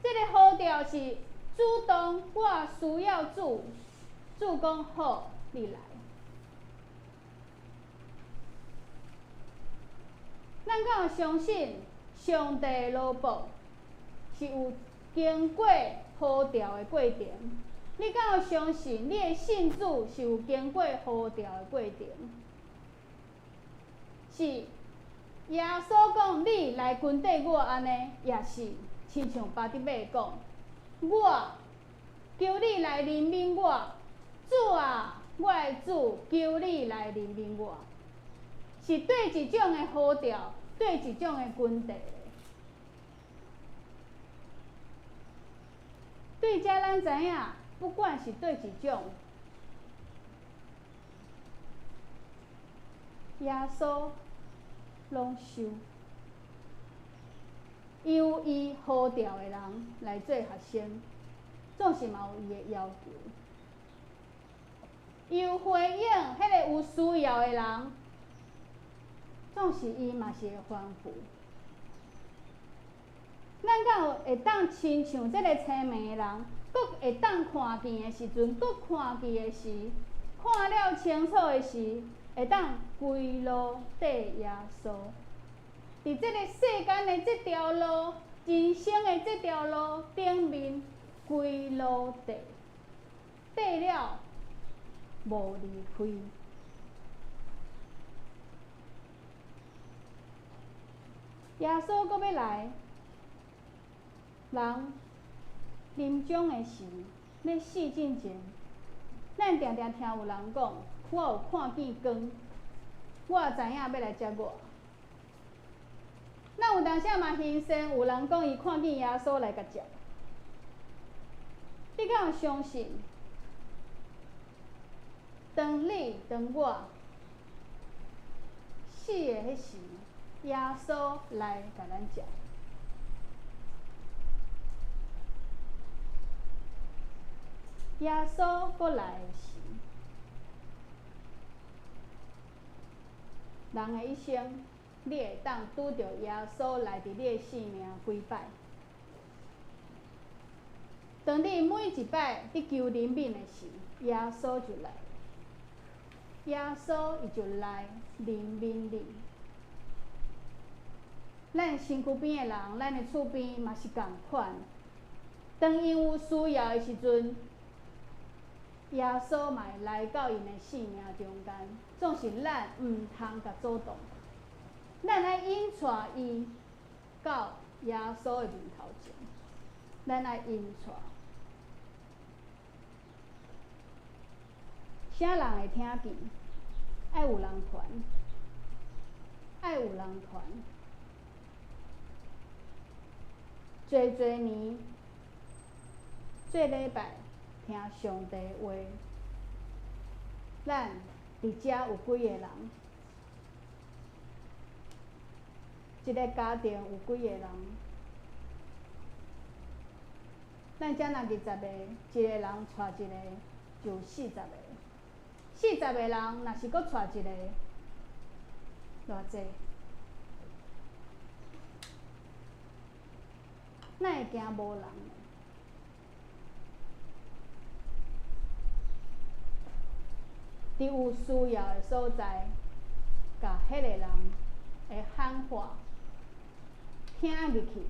這个呼召是主動，我需要主，主講好，你來。咱敢有相信上帝的奴僕是有經過呼召的過程？你敢有相信你的信主是有經過呼召的過程？是耶穌講你來跟綴我按呢，也是親像巴底買講，我求你來憐憫我，主啊，我的主，求你來憐憫我。是對一種的呼召，對一種的跟綴。對遮咱知影，不管是對一種，耶穌攏收，由伊呼召的人來做學生，總是嘛有伊的要求。伊有回應彼个有需要的人，總是伊嘛是會吩咐。咱敢有會當親像這个青盲的人，閣會當看見的時陣，閣看見的時，看了清楚的時，會當歸路綴耶穌。佇這个世間的這條路，人生的這條路頂面歸路綴，綴了無離開。耶穌閣欲來，人臨終的時，欲死進前，咱定定聽有人講，我有看見光，我知影欲來接我。咱有當時嘛興盛，有人講伊看見耶穌來共接。你敢有相信？當你當我死的彼時，耶穌來共咱接。耶穌閣來的時，人的一生，你會當拄著耶穌來佇你的生命幾擺？當你每一擺佇求憐憫的時，耶穌就來，耶穌伊就來憐憫你。咱身軀邊的人，咱的厝邊嘛是仝款。當𪜶有需要的時陣，耶穌嘛會來到𪜶的生命中間，總是咱毋通共阻擋，咱愛引帶伊到耶穌的面頭前，咱愛引帶。啥人會聽見？愛有人傳，愛有人傳。濟濟年，做禮拜聽上帝話，咱佇遮有幾个人？一个家庭有幾个人？咱遮若20個，一个人帶一個，就40個。40個人若是閣帶一個，偌濟？哪會驚無人？佇有需要的所在，共彼个人的喊話聽入去，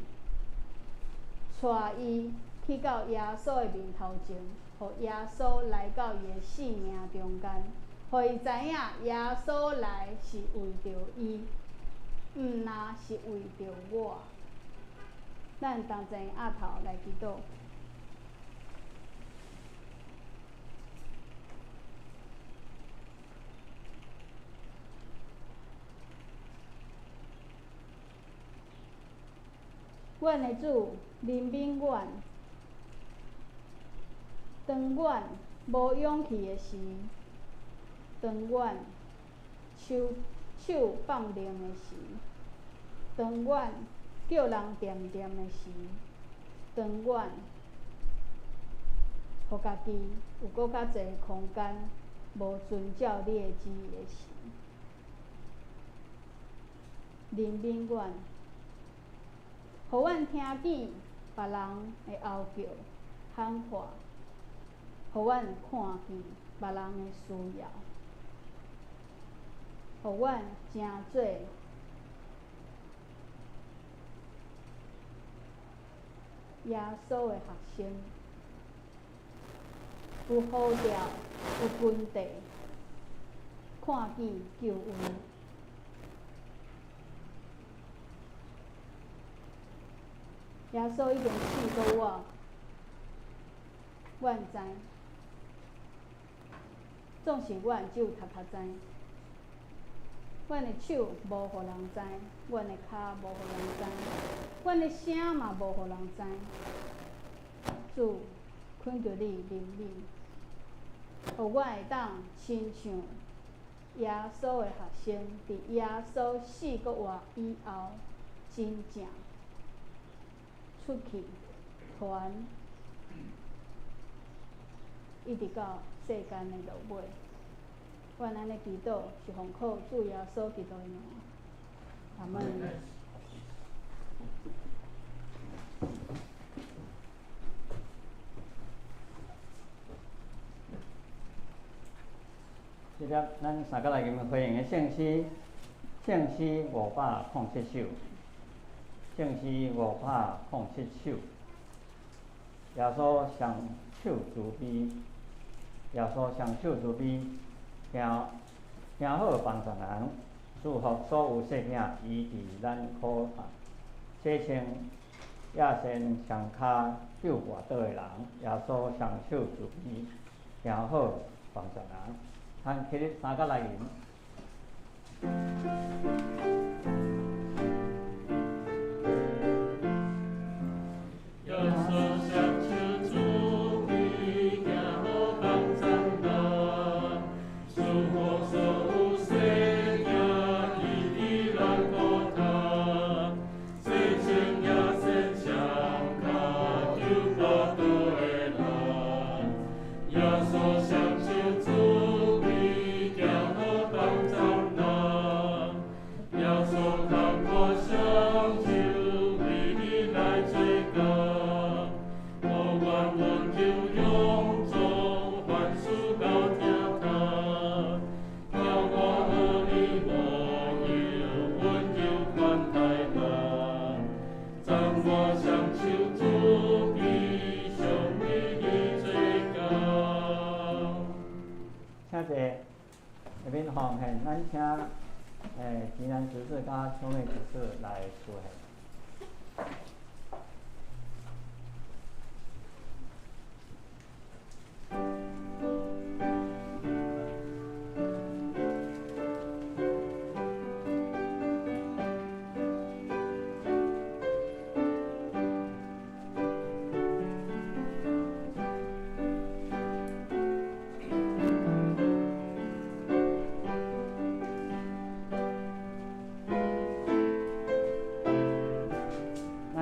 帶伊去到耶穌的面頭前，予耶穌來到伊的生命中間，予伊知影耶穌來是為著伊，毋若是為著我。咱同齊徛頭來祈禱。阮的主憐憫阮，當阮無勇氣的時，當阮手手放冷的時，當阮叫人惦惦的時，當阮予家己有閣較濟空間，無遵照你的旨意的時，憐憫阮。予阮聽見別人的哀叫喊話，予阮看見別人的需要，予阮成做耶穌的學生，有呼召，有根底，看見救恩。耶穌已經試過我，阮知，總是阮只有頭殼知，阮的手無予人知，阮的跤無予人知，阮的聲嘛無予人知。主，懇求你憐憫，予阮會當親像耶穌的學生，佇耶穌死閣活以後，真正出去傳，一直到世間的落尾。阮按呢祈禱，是奉靠主耶穌基督的名。阿門。這粒咱三角來吟回應的聖詩，聖詩507首，聖詩507首。耶穌雙手慈悲，耶穌雙手慈悲，行行好幫助人，祝福所有細囝醫治咱苦痛，洗清野仙雙跤救跋倒的人，耶穌雙手慈悲，行好幫助人。咱起立三角來吟。耶穌雙手慈悲，行好幫助人，祝福所有細囝醫治咱苦痛，洗清野仙双跤救跋倒的人，耶穌雙手慈悲，行好幫助人，耶穌牽我雙手，為你來做工，予阮溫柔勇壯，凡事到聽他，教我学你模样，溫柔款待人，讚我雙手慈悲，常為你做工。請坐，下面奉獻，咱請吉南執事佮秋妹執事來出獻。咱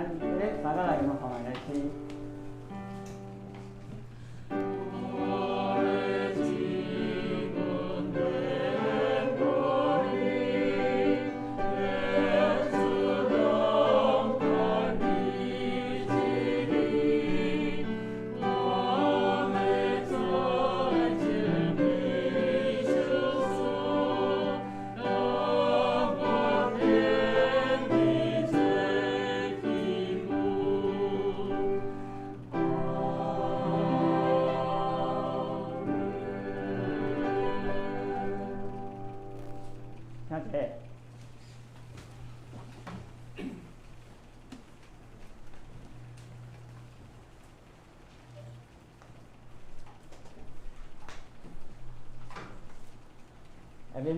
面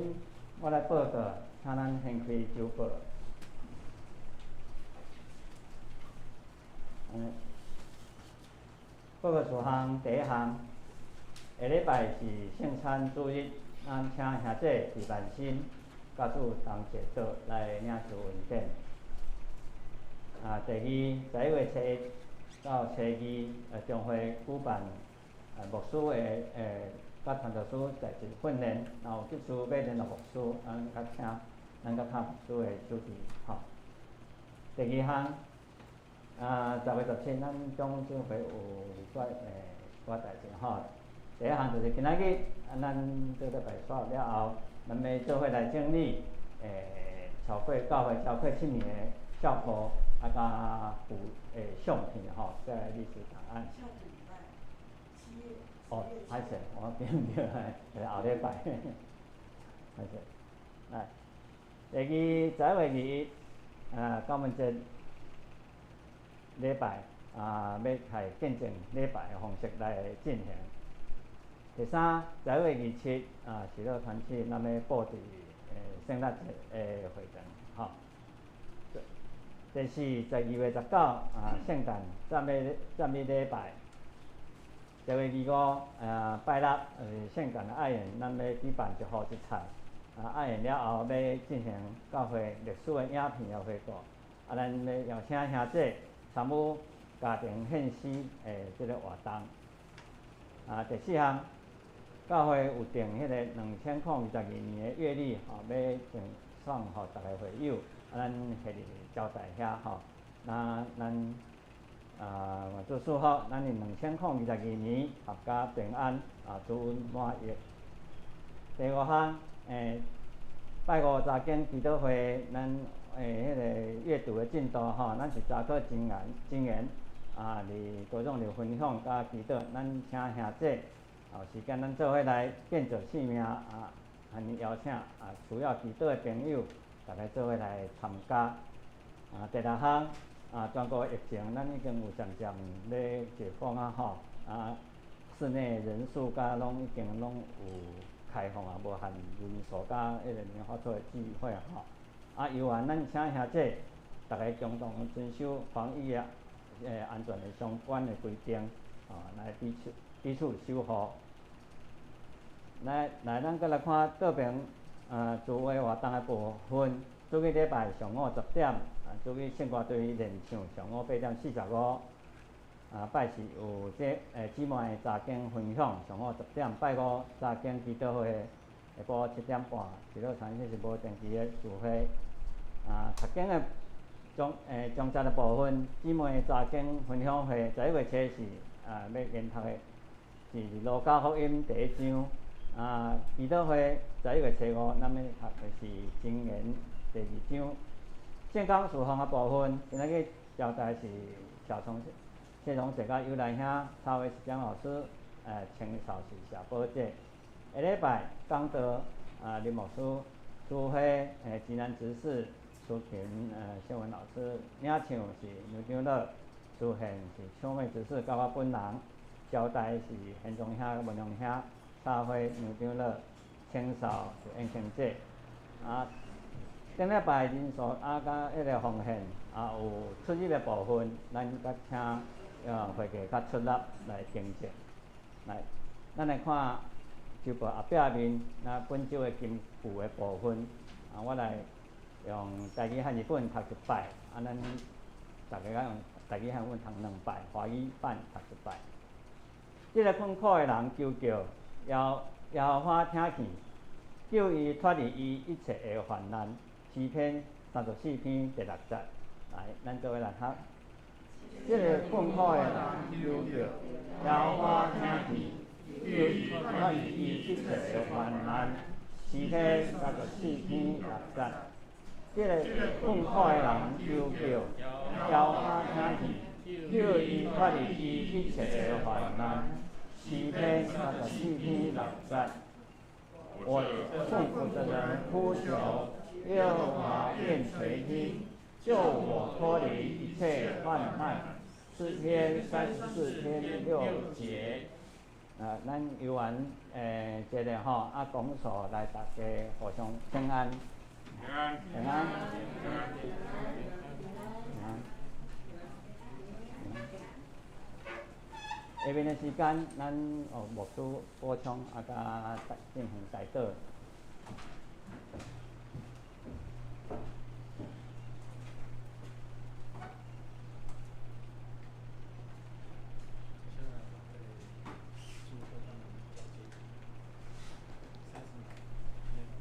我來報告，請咱掀開週報。報告事項第一項，下禮拜是聖餐主日，咱請兄弟佇萬新佮主同齊倒來領受恩典。第二，11月初一到初二，將會舉辦牧師的佮傳道師在職訓練，若有急需欲聯絡牧師，咱佮請，咱佮敲牧師的手機吼。第二項，10月17，咱長執會有寡代誌吼。第一項就是今仔日，咱做禮拜煞了後，咱欲做伙來整理超過教會超過7年的照簿，佮附相片吼，這歷史檔案。下個禮拜，7月。哦，歹勢，我變毋著，是後禮拜。歹勢，來，第二11月21，感恩節禮拜，欲採見證禮拜的方式來進行。第三，11月27，喜樂團契，咱欲布置聖誕節的會堂，吼。第四，12月19，聖誕讚美禮拜。10月25，拜六，聖誕的愛宴，咱欲舉辦一戶一菜。愛宴了後，欲進行教會歷史的影片的回顧。咱欲邀請兄弟參與家庭獻詩的這个活動。第四項，教會有訂彼个2022年的月曆，吼，欲贈送予逐个會友。咱下日招待遐吼，那咱願主賜福，咱佇2022年闔家平安，主恩滿溢。第五項，拜五查經祈禱會，咱彼个閱讀的進度吼，咱是查考箴言，箴言，佇當中有分享佮祈禱，咱請兄弟有時間，咱做伙來建造生命啊，予邀請需要祈禱的朋友，逐家做伙來參加。第六項，全國疫情，咱已經有漸漸咧解封啊吼，室內人數佮攏已經攏有開放啊，無限人數佮彼個棉花厝的聚會吼。猶原咱請兄弟，逐家共同遵守防疫啊，安全的相關的規定，來彼此彼此守護。來來，咱閣來看倒爿聚會活動的部分。主日禮拜上午10點，主日聖歌隊練唱上午8點45。拜四有這姊妹的查經分享，上午10點；拜五查經祈禱會，下晡7點半，喜樂團契是無定期的聚會。讀經的中節的部分，姊妹查經分享會，11月初四欲研讀的是《路加福音》第一章。祈禱會11月初五，咱欲讀的是箴言第二章。聖工事奉的部分，今仔日交代是小松謝榮姐佮尤蘭兄，插畫是江老師，清掃是謝寶姐。下禮拜講道林牧師，指揮濟南執事蘇琴謝文老師，領唱是牛長老，司獻是搶妹執事佮我本人，招待是賢忠兄、文龍兄，插花牛長老，清掃是燕青姐。頂禮拜人數佮彼个奉獻有出入的部分，咱閣請會計較出力來訂正。來，咱來看週報後壁面，那本週的金句的部分，我來用台語漢字本讀一擺，咱逐家用台語漢文讀兩擺，華語版讀一擺。這个困苦的人求叫，耶和華聽見，救伊脫離伊一切的患難。詩篇34篇第六節，來，咱做伙來讀。這个困苦的人求叫，耶和華聽見，救伊脫離伊一切的患難。詩篇三十四篇六節。這个困苦的人求叫，耶和華聽見，救伊脫離伊一切的患難。詩篇三十四篇六節。我痛苦的人呼求，耶和華便垂聽，救我脫離一切患難。詩篇34篇6節。啊，咱游完一个吼，啊，讲座来大家互相请安。平安。平安。平安。平安。下面的时间，咱哦牧师补充啊，佮进行代祷。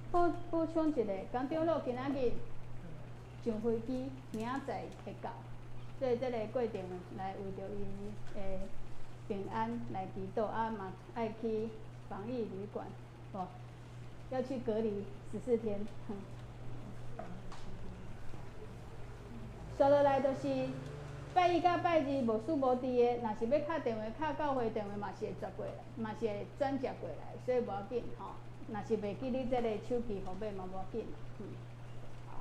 补补充一下，江长老今仔日上飞机，明仔载会到，所以这个过程来为著𪜶的平安来祈祷，啊嘛爱去防疫旅馆，哦，要去隔离14天。煞落来就是拜一佮拜二，牧师无伫的，若是欲敲电话敲教会电话嘛是会接过来，嘛是会转接过来，所以无要紧吼。若是袂记你这个手机号码嘛无要紧，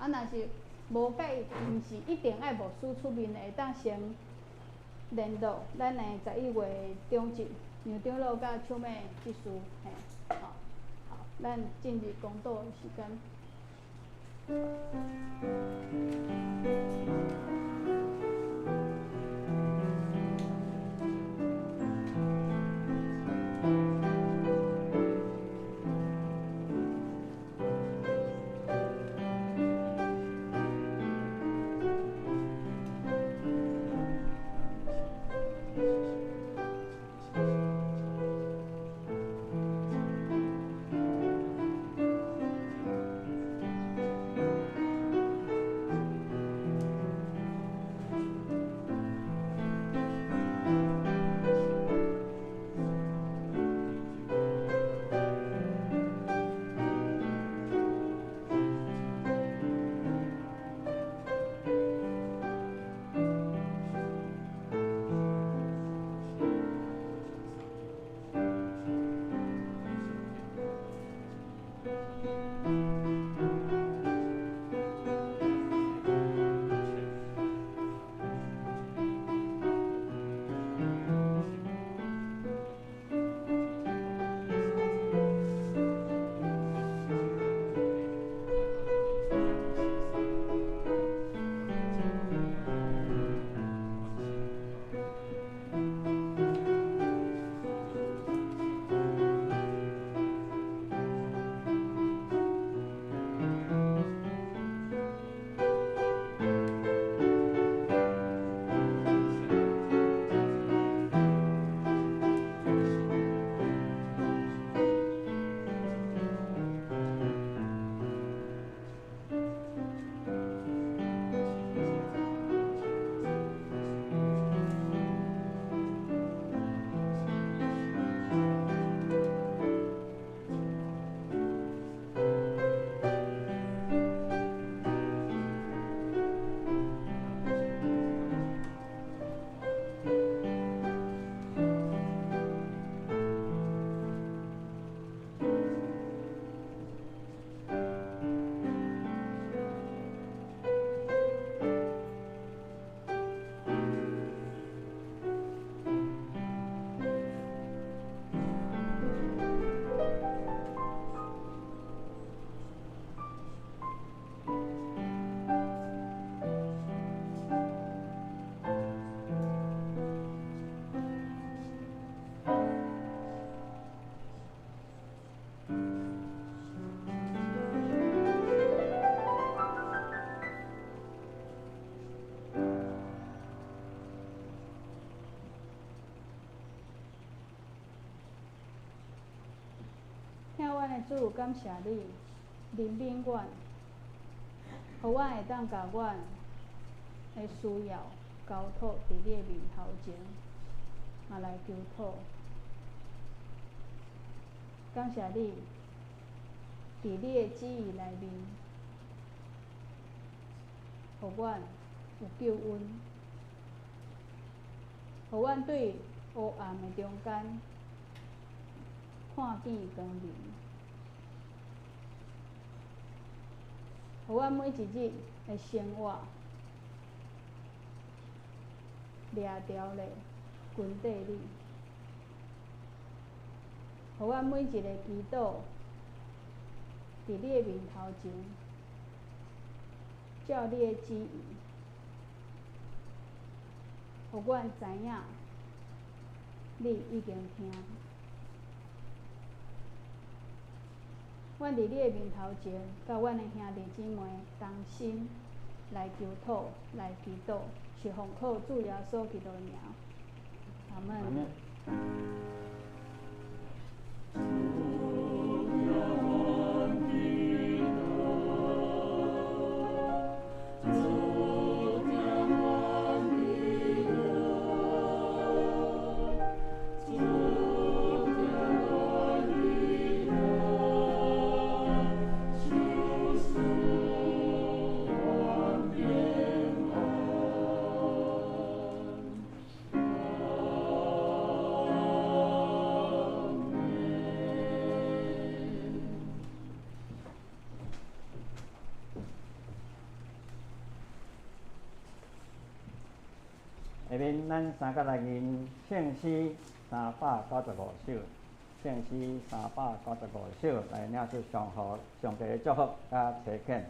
啊，若是无介，毋是一定爱牧师出面的，会当先联络咱的11月中旬杨长老佮秋妹执事，嘿，好，好，咱进入讲道的时间。听阮的主，感谢你怜悯阮，予阮会当共阮的需要交托伫你的面头前，嘛来求讨。感谢你，伫你的旨意内面，予阮有救恩，予阮对黑暗的中间看见光明，予阮每一日的生活掠牢咧跟缀你，予阮每一个祈禱，佇你的面頭前，照你的旨意，予阮知影，你已經聽。阮佇你的面頭前，佮阮的兄弟姊妹同心來求討、來祈禱，是奉靠主耶穌基督的名。阿們。下面咱三角來吟聖詩395首，聖詩395首來領受上好上帝的祝福佮差遣。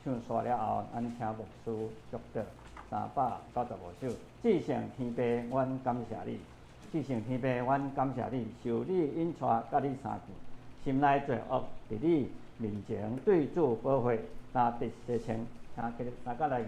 唱煞了後，咱請牧師祝禱。395首，至聖天父，阮感謝你；至聖天父，阮感謝你，受你引帶，佮你相見，心內罪惡佇你面前對主寶血，擔得洗清。請起三角來吟。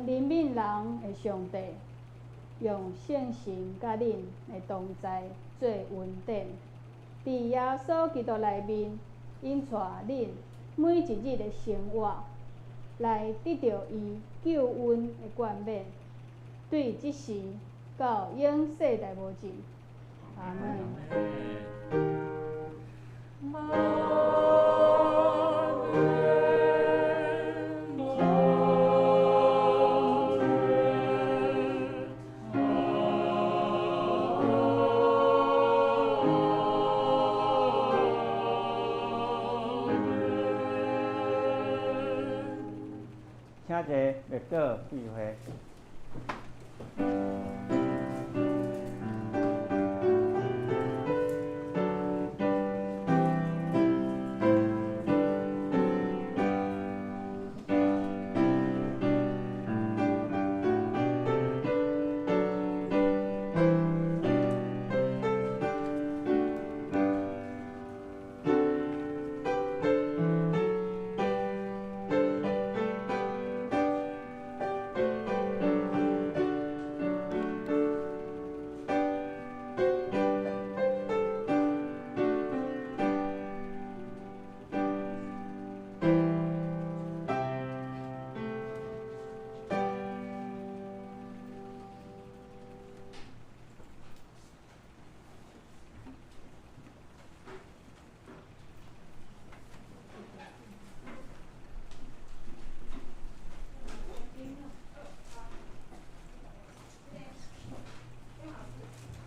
憐憫人的上帝，用聖神佮恁的同在做恩典，佇耶穌基督內面引帶恁每一日的生活，來得著伊救恩的冠冕，對這時到永世代無盡。阿們。請坐，默禱聚會。